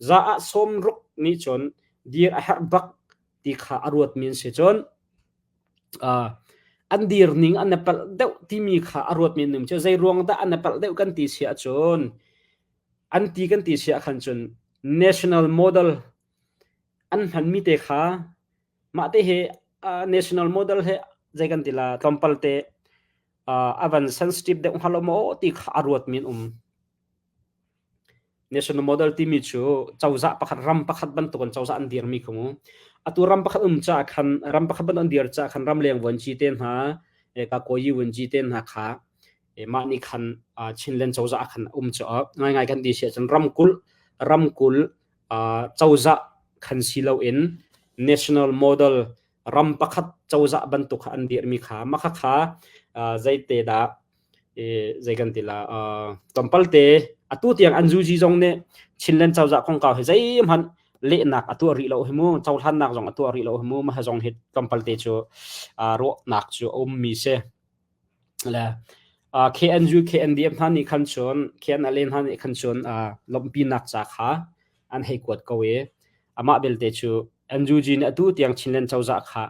za ah 60 nih cun dir a herh bak ti kha a ruatmi an si. Cun an dir ning an i palh deuh timi kha a ruatmi an um cu zei ruang dah an i palh deuh kan ti si ahcun an ti kan ti si ahkhan cun national model an hmanmi te kha mah te hi national model he zei kan ti la tlawmpal te a van sensitive deuh hnga lo maw ti kha a ruatmi an um. National model timi cu cozah pakhat ram pakhat bantuk in cozah an dirmi kha mu. Atu ram pakhat um caah khan ram pakhat bantuk an dir caah khan ramleng vuanci te hna ka kawi vuanci te hna kha mah nih khan Chinland cozah ah khan um cu ngaingai kan ti si ahcun ramkulh ramkulh cozah khan si loin national model ram pakhat cozah bantuk kha an dirmi kha mah kha zeite dah zei kan ti la tlawmpal te atu tiang an zuzi zong nih Chinland cozah kongkau hi zeihmanh Lehnak a tuah rih lo hi mu, cohlannak zong a tuah rih lo hi mu, mah zong hi tlawmpal te cu ruahnak cu a ummi si. Le KNU KNDF hna nih khan cun KNLA hna nih khan cun lawmhpinak ca kha an hei kuat ko i amah belte cu NUG nih atu tiang Chinland cozah kha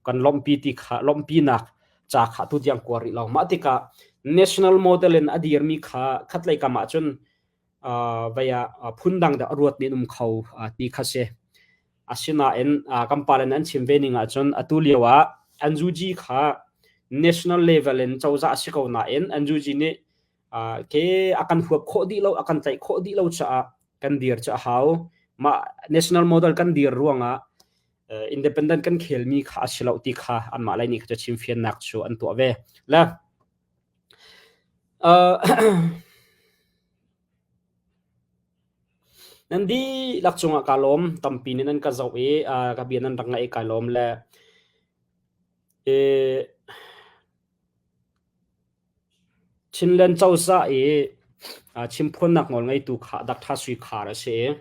kan lawmhpi ti kha lawmhpinak ca kha atu tiang kua rih lo. Mah tikah national model in a dirmi kha khatlei kam ah cun vei ah phundang deuh a ruatmi an um kho ti kha si. Asinain kan pale nih an chim ve ning ahcun atu lio ah NUG kha national level in cozah a si ko nain NUG nih ke a kan huap khawh dih lo, a kan tlaih khawh dih lo caah kan dir cu a hau. Mah national model kan dir ruangah independent kan khelmi kha a si lo ti kha anmah lei nih kha cu chimfiannak cu an tuah ve. Le Nan dihlak cungah kaa lawm. Tampi nih nan ka zoh i ka bia nan rak ngaih i kaa lawm le Chinland cozah i chimphuannak nawl ngeitu kha Dr. Sui Khar a si i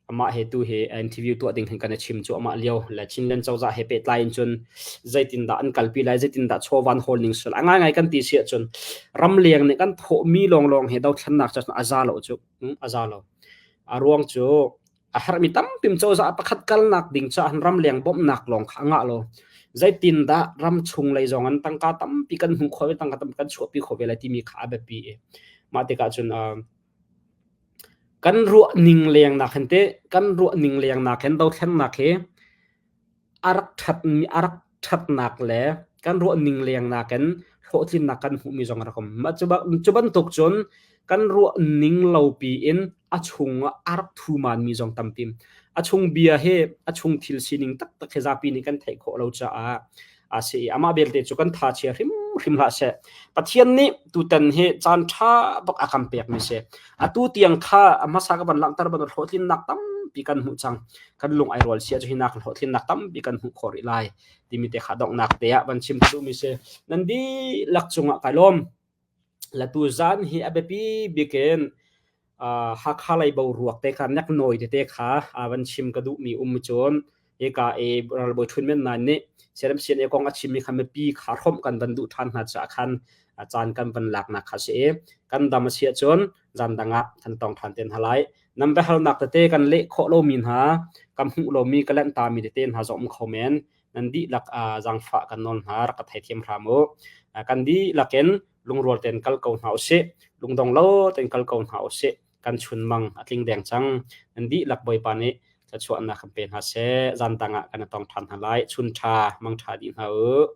amah he tu hi interview tuah ding hin kan i chim cuahmah lio le Chinland cozah he pehtlai in cun zeitindah an kalpi lai, zeitindah chawva an hawl ning sul a ngaingai kan ti si ahcun ramleng nih kan thawhmi lawnglawng hi dothlennak cu a za lo cu. A za lo. A ruang cu a herhmi tampi cozah pakhat kalnak ding caah ramleng bawmhnak lawng kha a ngah lo. Zeitindah ram chung lei zong in tangka tampi kan hmuh khawh i tangka tampi kan chuahpi khawh ve lai timi kha a biapi i mah tikah cun kan ruah ning leng nak hin teh kan ruah ning leng nak hin dothlennak hi a rak ṭhatmi a rak ṭhatnak le kan ruah ning leng nakin hlawhtlinnak kan hmuhmi zong a rak um. Mah cu bantuk cun kan ruah ning lopi in a chung ah a rak thumanmi zong tampi. A chung bia hi a chung thil sining taktak hi zapi nih kan theih khawh lo caah a si i amah belte cu kan tha chia hrimhrim hlah seh. Pathian nih tutan hi caan ṭha bak a kan pekmi si. Atu tiang kha a hmasa ka van langhter bantuk hlawhtlinnak tampi kan hmuh cang. Kan lung ai rual sia cu hinak hlawhtlinnak tampi kan hmuh khawh rih lai timi te kha donghnak te ah van chim ka duhmi si. Nan dihlak cungah kai lawm. La tu zan hi a biapi bik in Hakha lei boruak te kha neknawi tete kha van chim ka duhmi um cun hika i ralbawi Htun Men Nain nih CNA kong a chimmi kha mipi kha hrawmh kan van duh ṭhan hna caah khan caan kan van laknak kha si i kan dam a si ahcun zan dang ah kan tong ṭhan te hna lai. Nan biahalnak tete kan leh khawh lomi hna, kan hmuh lomi, ka lanhtami tete hna zong um kho men. Nan dihlak zaangfah kan nawl hna, rak ka theithiam hram u. Kan dihlak in lungrual tein kal ko hna usih. Lungdong lo tein kal ko hna usih. Kan chunmang a tling deng cang. Nan dihlak Bawipa nih thluachuahnak kan pe hna seh. Zan dang ah kan i tong ṭhan hna lai. Chun ṭha, mang ṭha dih hna u.